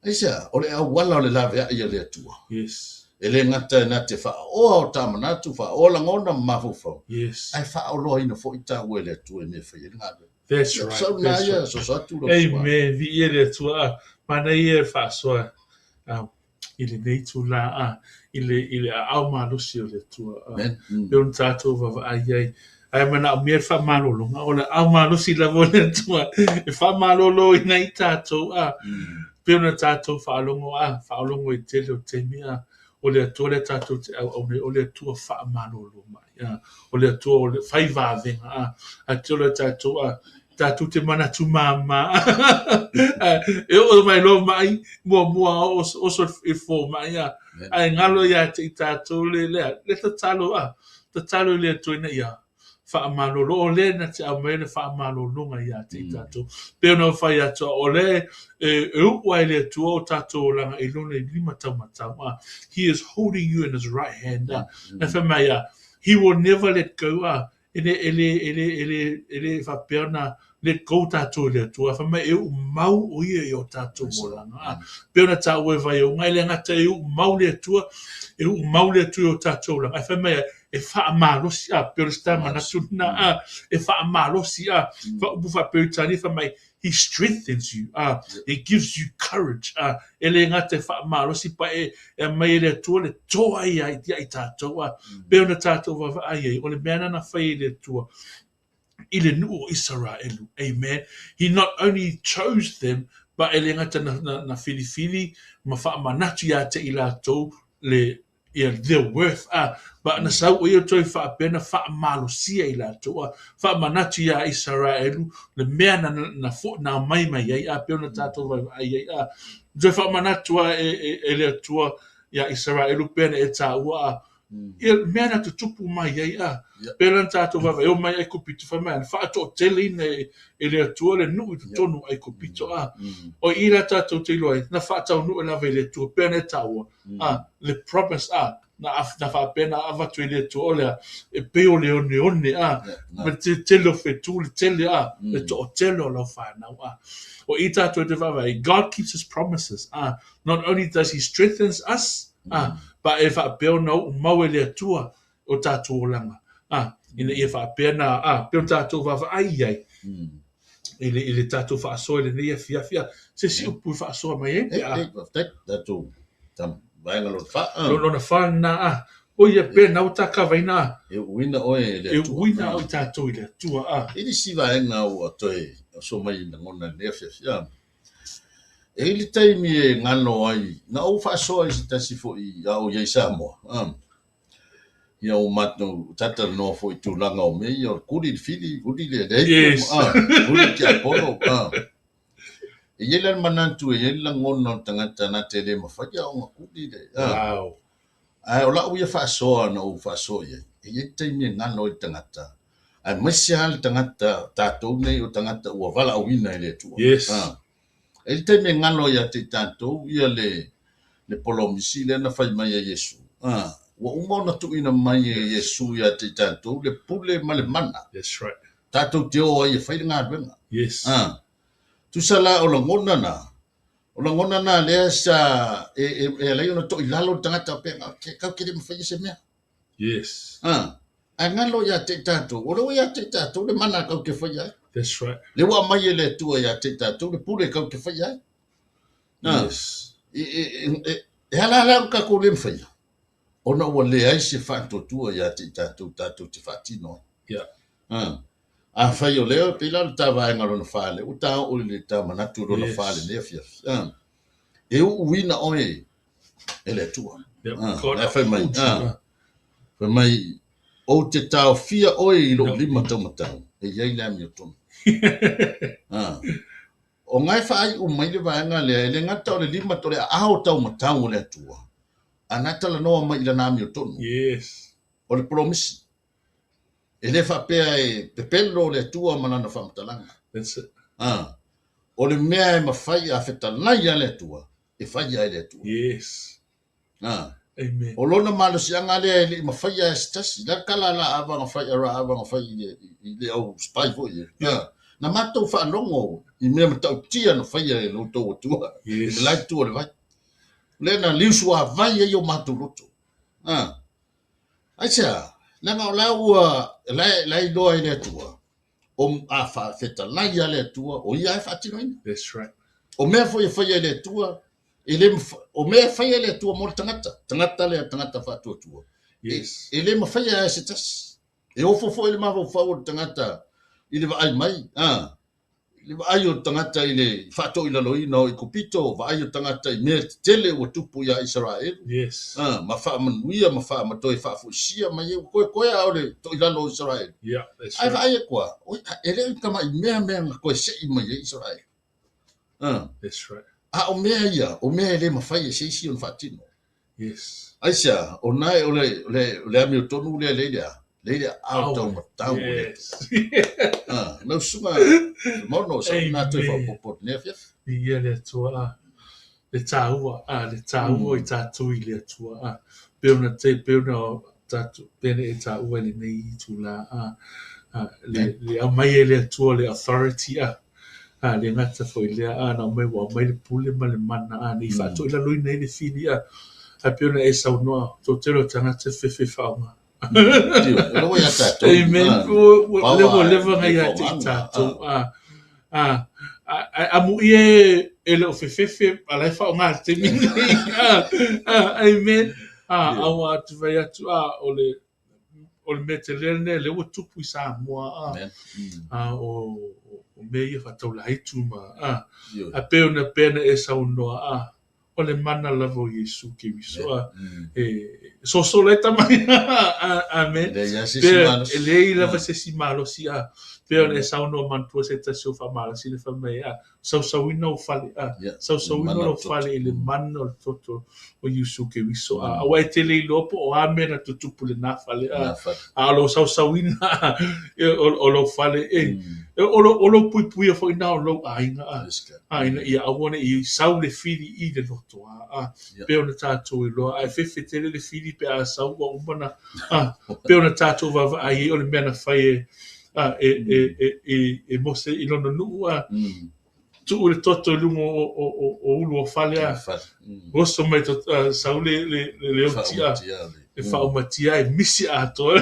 aisea? O le auala o le laveai a le Atua. Yes. E le gata e na te faaoa o ta manatu, faaoa lagona ma mafaufau. Yes. Ae faaoloaina foi taua e le Atua i mea e fai ai le galuega. That's Ia, right. sau na That's ia, right. soso atu lau suaga. Amen. Viia le Atua. Ah, manaia e faasoa i lenei itulā, i le, i le aao malosi o le Atua. Amen. E ona tatou vaavaai ai. Ae manaomia le faamalologa, o le aao malosi lava o le Atua e faamaloloina ai tatou, pei ona tatou faalogo, faalogo i tele o taimi, o le Atua lea tatou te auauna ai, o le Atua faamalolo mai, o le Atua o le fai vavega, ae tele o tatou, tatou te manatu māmā, e oo mai loa mai, muamua oso i fomai, ae galo ia te i tatou le lea, le tatalo, tatalo i le Atua ina ia faamalolo, o le na te aumai le faamalologa ia te i tatou. Pei ona fai atu, o le e uu ai le Atua o tatou olaga i lona i lima taumatau. He is holding you in his right hand. Na fai mai, he will never let go. E le, e le, e le, e le, e le faapea ona let go tatou i le Atua. Fai mai e uu mau o ia i o tatou olaga. Pei ona taua e Vaiauga, e le gata e uu mau le Atua, e uu mau le Atua i o tatou olaga. Ae fai mai e faamalosi, pei o le se manatu lena, e faamalosi, upu faa-Peretania fai mai, he strengthens you, he gives you courage, e le gata e faamalosi pa e aumai e le Atua le toa ia i tatou, pei ona tatou vaavaai ai, o le mea lena na fai e le Atua i le nuu o Isaraelu. Amen. He not only chose them, but e le gata na filifili ma faamanatu ia te i latou le ia their worth, but na sau o ia toe faapea na faamalosia i latou, faamanatu ia Isaraelu le mea na na aumai mai ai, pei ona tatou vaavaai ai, toe faamanatu e le Atua ia Isaraelu pei ona e taua, ia mea na tutupu mai ai, pei ona tatou vaavaai o mai Aikupito, fai mai na faatoateleina e le Atua le nuu i totonu o Aikupito, o i la tatou te iloa ai na faataunuu lava i le Atua pei ona e taua, le promise, na faapea na avatu i le Atua o lea e pei o le oneone, ma te tele o fetu le tele, le toatele o lau whanau. O i tatou te vaavaai, God keeps his promises. Not only does he strengthens us, but e faapea ona uu mau e le Atua o tatou olaga, ina ia faapea na, pei ona tatou vaavaai i ai i le tatou faasoa i lenei afiafi, se si upu i faasoa mai ai pe a. Faafetai, tatou vaega lona fa. Lona fa lena, o ia pe na o takavaina. E uuina oe e le Atua. E uuina oe tatou i le Atua. E le isi vaega ua toe oso mai i lagona i lenei afiafi. E i ai le taimi e galo ai, na ou faasoa i se tasi foi a o i ai Samoa. Ia o matou talatalanoa foi i tulaga o mea ia o le kuli le fili, kuli le Yes. kuli le tiapolo. E i ai la le manatu, e i ai le lagona o le tagata na te le mafai ona kuli le. Wow. Ae o lau ia faasoa na ou faasoa i ai, e i ai le taimi e galo ai le tagata. Aemaise lava le tagata tatou nei o tagata ua valaauina i le Atua. Yes. E i ai le taimi e galo ia te i tatou ia le polomisi lea na fai mai e Iesu. Ua uma ona tuuina mai e Iesu ia te i tatou le pule ma le mana. That's right. Tatou te o ai e fai le galuega. Yes. Tusa la o lagona na, o lagona na lea sa e alai ona toi lalo le tagata pe kau ke le mafai se mea. Yes. Ae galo ia te i tatou, o le ua ia te i tatou le mana kau ke fai ai. That's right. Le ua mai e le Atua ia te i tatou le pule kau ke fai ai. Yes. E ala ala o tatou le mafai. Ona ua leai se faatuatua ia te i tatou, tatou te faatino ai. Yeah. A fai o lea, pei la o le ta vaega lona fa le, ua ta oo i le ta manatu lona Yes. fa lenei afiafi. E uuina oe e le Atua. Yep. God La fai mai, upholds you. Fai mai, o te taofia oe i lou No. lima taumatau. E i ai le amiotonu. O ga e faaiu mai le vaega lea, e le gata o le lima o le aao taumatau o le Atua, a na talanoa mai i lana amiotonu. Yes. O le polomisi. E le faapea e pepelo le Atua ma lana faamatalaga. That's it. O le mea e mafai a fetalai a le Atua, e faia e le Atua. Yes. Amen. O lona malosiaga lea e le i mafaia e se tasi. La kala la ava na fai ara ava na fai i le au spy foi e. Na matou faalogo i mea matautia na faia e lo outou Atua. Yes. I le la itu o le vai. Lea na liusuavai ai o matou loto. Aisea, leaga o la ua la iloa e le Atua, o a faafetalai a le Atua, o ia e faatinoina. That's right. O mea foi e faia e le Atua, e le o mea e faia e le Atua mo le tagata, tagata lea tagata faatuatua. Yes. E le mafaia e se tasi. E ofo foi le mafaufau o le tagata i le vaai mai, le vaai o le tagata i le faatoilaloina o Ikupito, vaai o le tagata i mea tetele ua tupu ia Isaraelu. Yes. Ma faamanuia ma faamatoe faafoisia mai e ua koekoea a o le toilalo o Isaraelu. Yeah, that's Ai right. vaai e kua, oi, e le i tamai mea mea na koe sei mai e Isaraelu. That's right. A o mea ia, o mea e le mafai e se isi ona faatino. Yes. Aisea, o nae o le amiotonu lea le lea, le lea ao taumatau o le. Yes. Lau susuga Mono sa na toe faaopoopo nei afiafi. Ia le Atua, le tāua, le tāua i tātou i le Atua, pe ona te, pe ona tātou, pe ona e tāua i lenei itu la, le au mai e le Atua le authority, le gata foi lea, na mai ua mai le pule ma le mana, nei faatoi laloina i le fili, a pe ona e saunoa, tō telo tagata fefe whaonga. Amen. Lewa lewa ngai a te i tātou. Amu ie e leo fefefe, a lai whaonga te mini. Amen. Awa atu vai atu, o le mea te lea nei, le ua tupu i Samoa. O mea ia whataula haitu ma. A pe ona pena e saunoa. O le mana lava o Iesu Keriso. E soso le tamai. Amen. E lei lava se si malosi. Pe ona e saunoa mantua se tasi o whamalasi le whamai. Sausauina o fale. Sausauina o fale i le mana o le toto o Iesu Keriso. Awa e te lei lopo o amena tutupu le nā fale. A lo sausauina o lo fale. O lo puipuia fo ina o lo ainga. Ina ia awane i sau le fili i le loto. Pe ona tātou i loa. Ai fefe tele le fili pe a sau ua umana. Pe ona tātou vava ai o le mea na whai e mose i lona nuu. Tuu le toto i lungo o ulu o fale. Oso mai sau le oti. E whaomatia e misi atoa.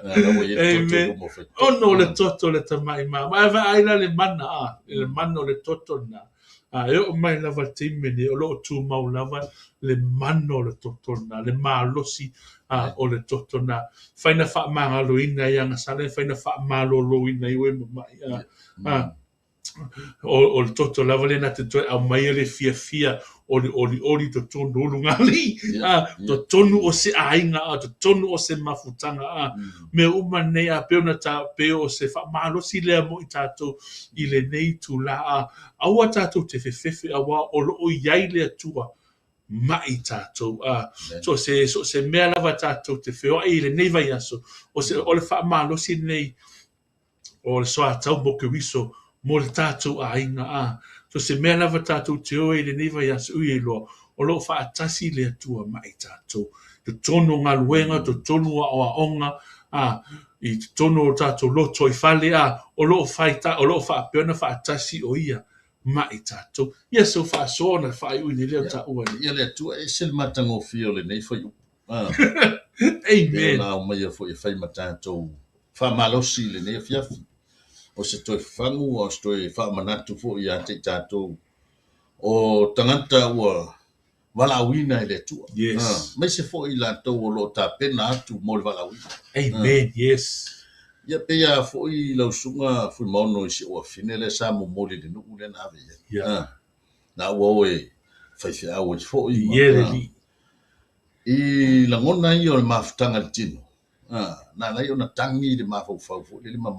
Amen. Ono le toto le tamai ma. Ma eva aila le mana. Le mana o le toto na. E o mai lava te imene o loo tū mau lava le mana o le toto na. Le malosi o le toto na. Whaina whaamangaloina i angasale. Whaina whaamaloloina i oe mamai. O le toto lava le na te toe au mai le fia fia o le oli oli to tonu ulu ngali to tonu o se ainga to tonu o se mafutanga me uma nei a pe ona ta pe o se whaamalosi lea mo i tātou i le nei tū la aua tātou te fefefe awa o lo o iai le atua mai tātou so se mea lava tātou te wheoa i le nei vai aso o se o le whaamalosi nei o le soa tau mo ke wiso mo le tātou ainga So se mea lava tātou te oe i le nei vai aso ui e loa, o loo whaatasi le atua mai tātou. Te tono ngā luenga, te tono a oaonga, i te tono o tātou loto i whale, o loo whaapeona whaatasi o ia mai tātou. Ia so whaasoa na whaai ui ne leo tā ua ni. Ia le atua e se le matangofia o le nei whai upu. Amen. La o mai fo e whai matātou whaamalosi le nei fiafi. O se toe whangu, o se toe whaamanatu fo i a te tātou. O tangata ua walauina e le atua. Yes. Mai se fo i lātou o lo tā pena atu mo le walauina. Amen, yes. Ia pea fo i lausunga Fuimaono i se ua fine le sa momoli le nuu le na ave ia. Nā ua oe whaiwhea au i fo i. Ie le li. I langona i o le mafutanga le tino. Na ala ai ona tagi le mafaufau foi lele ma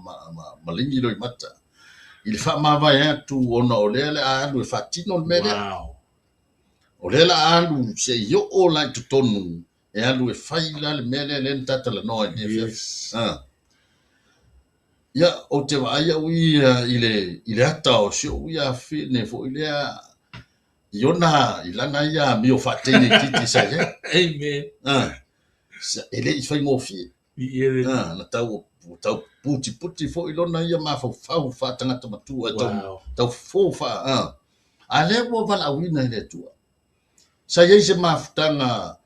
maligi loimata i le faamavae atu ona o lea o le a alu e faatino le mea lea. Wow. O lea o le a alu se i oo la i totonu e alu e fai la le mea lea lea na tatalanoa i lenei afiafi. Yes. Ia, ou te vaai au ia i le ata o si ou ia afine foi lea i ona, i lana ia amio faateine itiiti sa i ai. Amen. E le i faigofie. Na tau, tau putiputi foi lona ia mafaufau faatagata matua e tau, tau fofo faa, a lea ua valaauina e le Atua. Sa i ai se mafutaga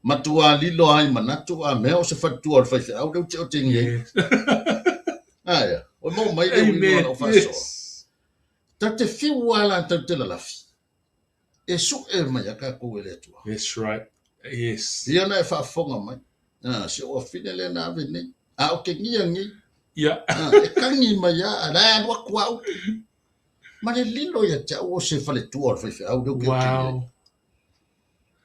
matua lilo ai manatu a mea o se faletua o le faifeau lea ou te otegia ai. Yes. Aia, o maua mai le uiga o lau faasoa. Yes. Tatou te fiu lava la tatou te lalafi, e sue mai a tatou e le Atua. That's right. Yes. Ia na e faafofoga mai. Ah, si ou afine lea na ave nei. A o kegia nei. Yeah. Ah, e kagi mai a, a la e alu atu au. Ma le lilo ia te au o se faletua o le faifeau lea ou te otegia ai. Wow.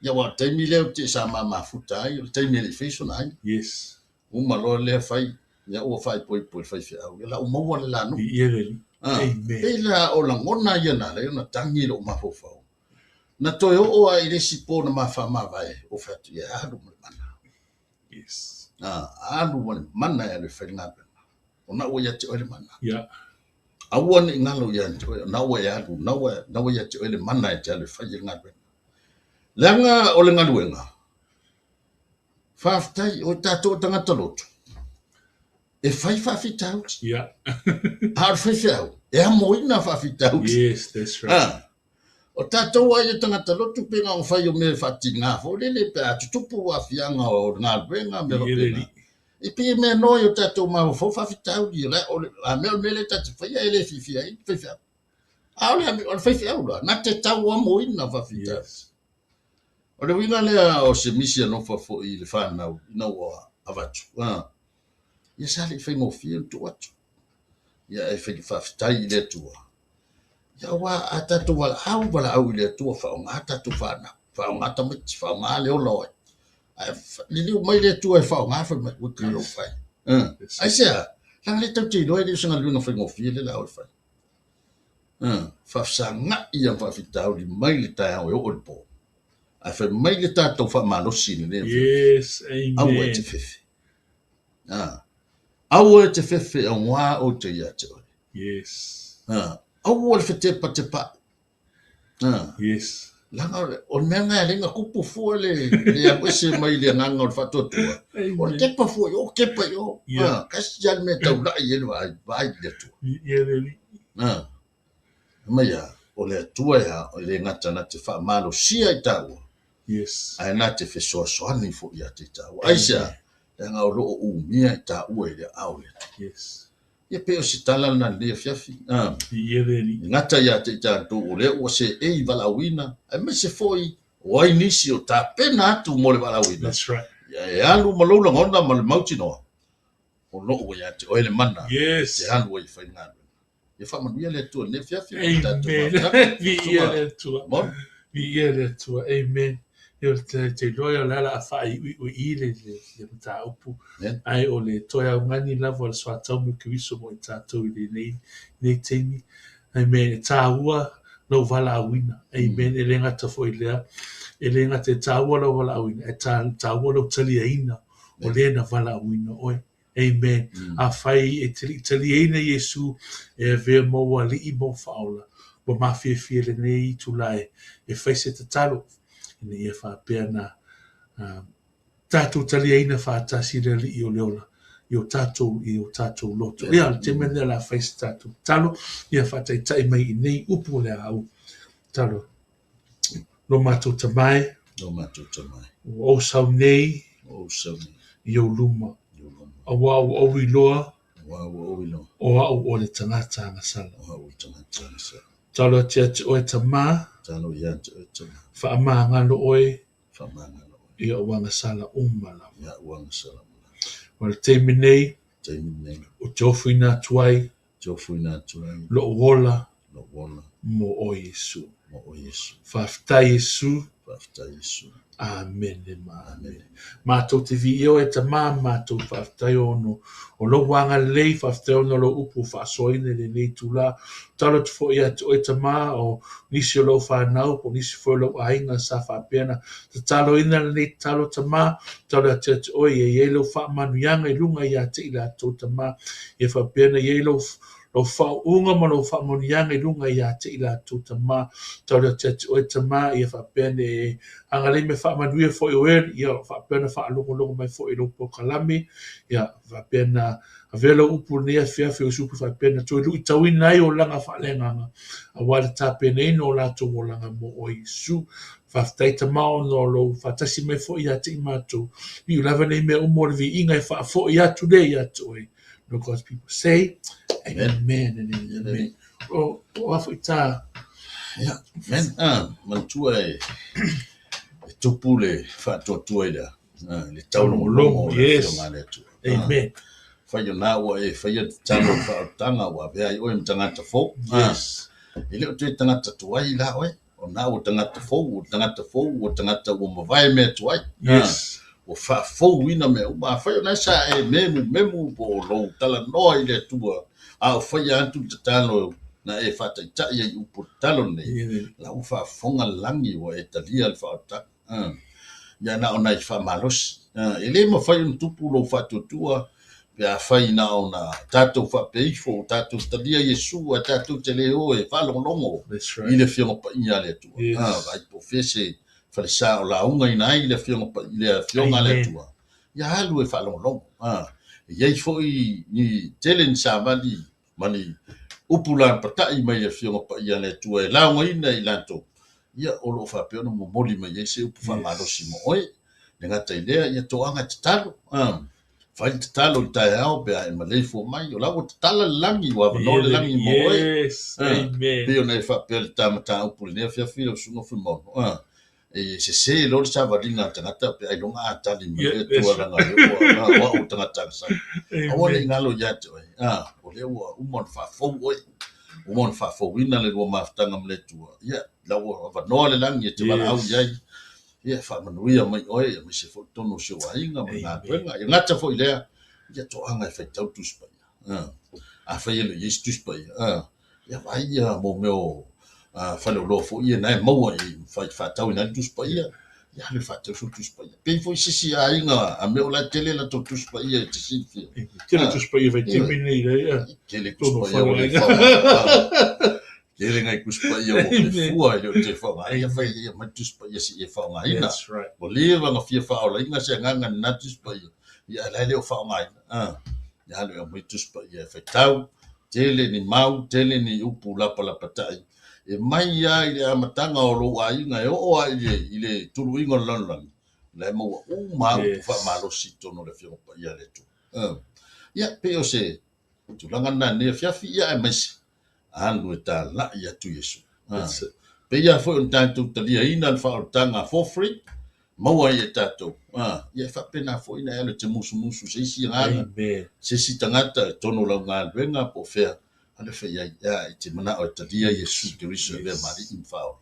Ia aua o le taimi lea ou te sa ma mafuta ai, o le taimi e le i fai sona aiga. Yes. Uma loa lea fai, ia ua faaipoipo i le faifeau. Ia la ua maua le lanuu. Viia le Alii. Ah, Amen. pei la o lagona ia na ala ai ona tagi i lou mafaufau. Na toe oo lava i le isi po na ma faamavae, ou fai atu, ia alu ma le mana. Yes. Ah, alu ma le mana e alu e fai le galuega. Ona ua ia te oe le mana. Yeah. Aua ne i galo ia te oe, ona ua e alu, na ua ia te oe le mana e te alu e fai le galuega. Leaga o le galuega, faafetai o tatou o tagata lotu, e fai faafitauli. Yeah. A o le faifeau, e amoina faafitauli. Yes, that's right. Ah, o tatou ai e tagata lotu pe na ona fai o mea e faatiga foi lele pe a tutupu aafiaga o le galuega mea Viia le faapena. Alii. E pei e mea noa i o tatou mafaufau faafitauli o le a mea o le mea lea tatou te faia e le fiafia ai le faifeau. A o le faifeau la, na te tau amoina faafitauli. Yes. O le uiga lea o se misi alofa foi i le whanau ina ua avatu. Ah. Ia sa le i faigofie ona tuu atu. Ia e fai faafetai i le Atua. Ia aua a tatou valaau, valaau i le Atua faaaoga tatou whanau. Faaaoga tamaiti, faaaoga le ola o ai. Ae liliu mai le Atua e faaaoga fai mai, ua talo fai. Yes. Aisea, leaga le tatou te iloa e le o se galuega faigofie le la o le fai. Faafesagai ia faafitauli mai le taeao e oo i le po. Ae fai mai le tatou faamalosi i lenei afiafi. Yes, Aua e te amen. fefe. Aua e te fefe auā o te ia te oe. Yes. Aua le fetepa te pa. Yes. Leaga o le mea lena e ala ai ona tupu fua le alu ese mai le agaga o le faatuatua. O le Amen. tepa fua i o, kepa i o. Yeah. Kasi lava le mea taulai i ai le vaai, vaai i le Atua. Viia le Alii. Mai a, o le Atua ia, o le gata na te faamalosia i tāua. Yes. Ae na te fesoasoani foi ia te tāua. Aisea, leaga o loo umia i tāua i le aao o le Atua. Yes. Ia pe o se tala lena i lenei afiafi. Viia le Alii. E gata ia te i tatou o lea ua seei valaauina, aemaise foi o ai nisi o tapena atu mo le valaauina. That's right. Ia e alu ma lou lagona ma le mautinoa, o loo ua ia te oe le mana, Yes. te alu ai e fai le galuega. Ia faamanuia le Atua i lenei afiafi ma le tatou Amen. mafutaga. Viia le Atua. Mo. Viia le Atua. Amen. Ia o te te iloa ia o le ala a faaiuiu i le mataupu. Amen. Ae o le toe augani lava o le soataumi o Keriso mo i tatou i lenei nei taimi. Amen. E tāua lau valaauina. Amen. E le gata foi lea. E le gata e tāua lau valaauina. E tāua lau taliaina o lea na valaauina oe. Amen. A fai e taliaina Iesu e avea ma ua alii ma ua faaola. Ua mafiafia lenei itula e fai se tatalo. Ina ia faapea na tatou taliaina faatasi le alii o le ola i o tatou loto. Ia, o le taimi lenei o le a fai se tatou tatalo, ia faataitai mai i nei upu o le aau. Tatalo. Lo matou tamae, Lo matou tamae. ua ou sau nei Ua ou sau nei. i ou luma. I ou luma. Aua ua ou iloa Aua ua ou iloa. o au o le tagata agasala. O au o le tagata agasala. Tatalo atu ia te oe tamā. Tatalo ia te oe tamā. Faamagalo oe. Faamagalo oe. I ou agasala uma lava. I au agasala uma lava. O le taimi nei. Taimi nei. O te ofuina atu ai. Te ofuina atu ai. Lou ola. Lou ola. Mo oe Iesu. Mo oe Iesu. Faafetai Iesu. Faafetai Iesu. Amene ma amene. Matou te viia oe e Tamā, matou faafetai ona o lou agalelei, faafetai ona o lou upu ua faasoaina i lenei itulā. Tatalo atu foi ia te oe Tamā, o nisi o lau fanau po o nisi foi o lou aiga sa faapea ona tataloina lenei tatalo Tamā, tatalo atu ia te oe ia i ai lau faamanuiaga i luga ia te i latou Tamā, ia faapea ona i ai lou lou faauuga ma lou faamanuiaga i luga ia te i latou Tamā. Tatalo atu ia te oe Tamā, ia faapea ona e agalelei ma faamanuia foi o e, ia faapea ona faalogologo mai foi i lou polokalame, ia faapea ona avea lau upu i lenei afiafi o se upu faapea ona toe luitauina ai olaga faaleagaga, aua le tapenaina o latou olaga mo oe Iesu. Faafetai Tamā ona o lou faatasi mai foi ia te i matou, viu lava nei mea uma o le viiga e faafoi atu lea ia te oe. No God's people say, amen, amen and amen. O, o a foi tā. Ia, amen. Ah, manatua e, e tupu le faatuatua i le, ah, le taulogologo o le Yes. Afioga a le Atua. Ah, Amen. fai o nā ua e faia le tatalo o le faaolataga ua avea ai oe ma tagata fou. Ah, Yes. e le o toe tagata tuai la oe, o nā ua tagata fou, ua tagata fou, ua tagata ua mavae mea tuai. Ah, Yes. ua faafouina mea uma. Afai o nā sa e memu memu po o lou talanoa i le Atua, a o faia atu le tatalo na e faataitai ai upu o le tatalo lenei, Yeah. la ua faafofoga le lagi ua e talia le faaolataga. Ah, ia na o nai faamalosi. Ah, e le mafai ona tupu lou faatuatua pe afai na ona tatou faapeifo, o tatou talia Iesu, a tatou te le o e faalogologo That's i right. le Afioga Paia a le Atua. Yes. Ah, vaai po o fea se falesa o lauga ina ai le Afioga Paia, le Afioga a le Amen. Atua. Ia alu e faalogologo. Ah, e iai foi ni tele ni savali ma ni upu lapatai mai le Afioga Paia a le Atua e laugaina i latou. Ia o loo faapea ona momoli mai ai se upu faamalosi mo Yes. oe. Le gata i lea, ia toaga e tatalo. Ah, fai le tatalo i le taeao pe a e maleifua mai, o la ua tatala le lagi, ua avanoa le Yeah. lagi mo oe. Yes. Ah, Amen. pei ona e faapea le ta mataupu i lenei afiafi lau susuga Fuimaono. Ah, e sese loa le savaliga a le tagata pe ailoga a tali mai Yeah, le that's Atua right. laga o lea ua o au tagata agasala. Aua ne Amen. i galo ia te oe. Ah, o lea ua uma ona faafou oe. Uma ona faafouina le lua mafutaga ma le Atua. Ia, la ua avanoa le lagi e te valaau Yes. i ai. Ia, faamanuia mai oe, ia maise foi totonu o si ou aiga ma le Amen. galuega. Ia gata foi lea, ia toaga e faitau Tusi Paia. Ah, afai e le o i ai se Tusi Paia. Ah, ia vaai ia mo mea o ah, faleoloa foi ia na e maua i fai faatauina ai le Tusi Paia. Ia alu e faatau sou Tusi Paia. Pei foi se isi aiga a mea o la e tele latou Tusi Paia e te silafia. Amen. Tele Ah, Tusi Paia ia, vaitaimi nei lea, ia. tele Tusi Tonu Paia ua le faleaiga. faaaoga. Ah, tele ngai Tusi Paia ua Amen. pefua e le o te faaaoga. Ia fai Amen. ia mai Tusi Paia seia e faaaogaina. That's right. Ua leva ona fia faaolaina se agaga lena Tusi Paia. Ia ae la e le o faaaogaina. Ah, ia alu e aumai Tusi Paia e faitau, tele ni mau, tele ni upu lapalapatai. E mai lava i le amataga o lou aiga e oo lava i le tuluiga o le lalolagi, la e maua uma lava upu Yes. faamalosi i totonu o le Afioga Paia a le Atua. Ah, ia pei o se tulaga lena i lenei afiafi, ia aemaise alu e talai atu Iesu. Ah, That's it. pei lava foi ona tatou taliaina le faaolataga for free, maua ai e tatou. Ah, ia e faapena foi na e alu e te musumusu se isi agaga, Amen. se isi tagata i totonu o lau galuega po o fea, alu e fai ai, ia, i te manao e talia Iesu Keriso e avea Yes. ma alii ma faaola.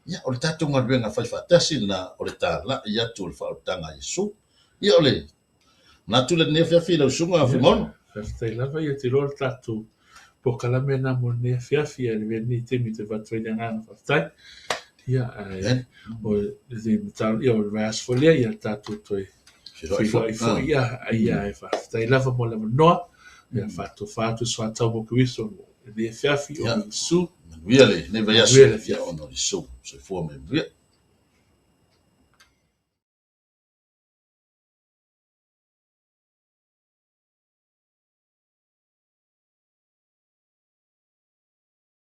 Ia, o le tatou galuega fai faatasi lena o le talai atu o le faaolataga a Iesu. Ia o le manatu lenei afiafi lau susuga Yeah. Fuimaono. Faafetai lava ia te iloa le tatou polokalame lena mo lenei afiafi, ia le mea lenei taimi te avatu ai le agaga faafetai. Ia, ae Amen. o le mataupu, ia o le vaiaso foi lea, ia tatou toe Feiloai foi. feiloai foi, Ah. ia, ai ia e faafetai lava mo le avanoa. Ia faatofa atu soatau mo Keriso mo lenei afiafi o Ia, Iesu. manuia lenei vaiaso. Manuia le Ia afiafi. ona o Iesu. Soifua ma ia manuia.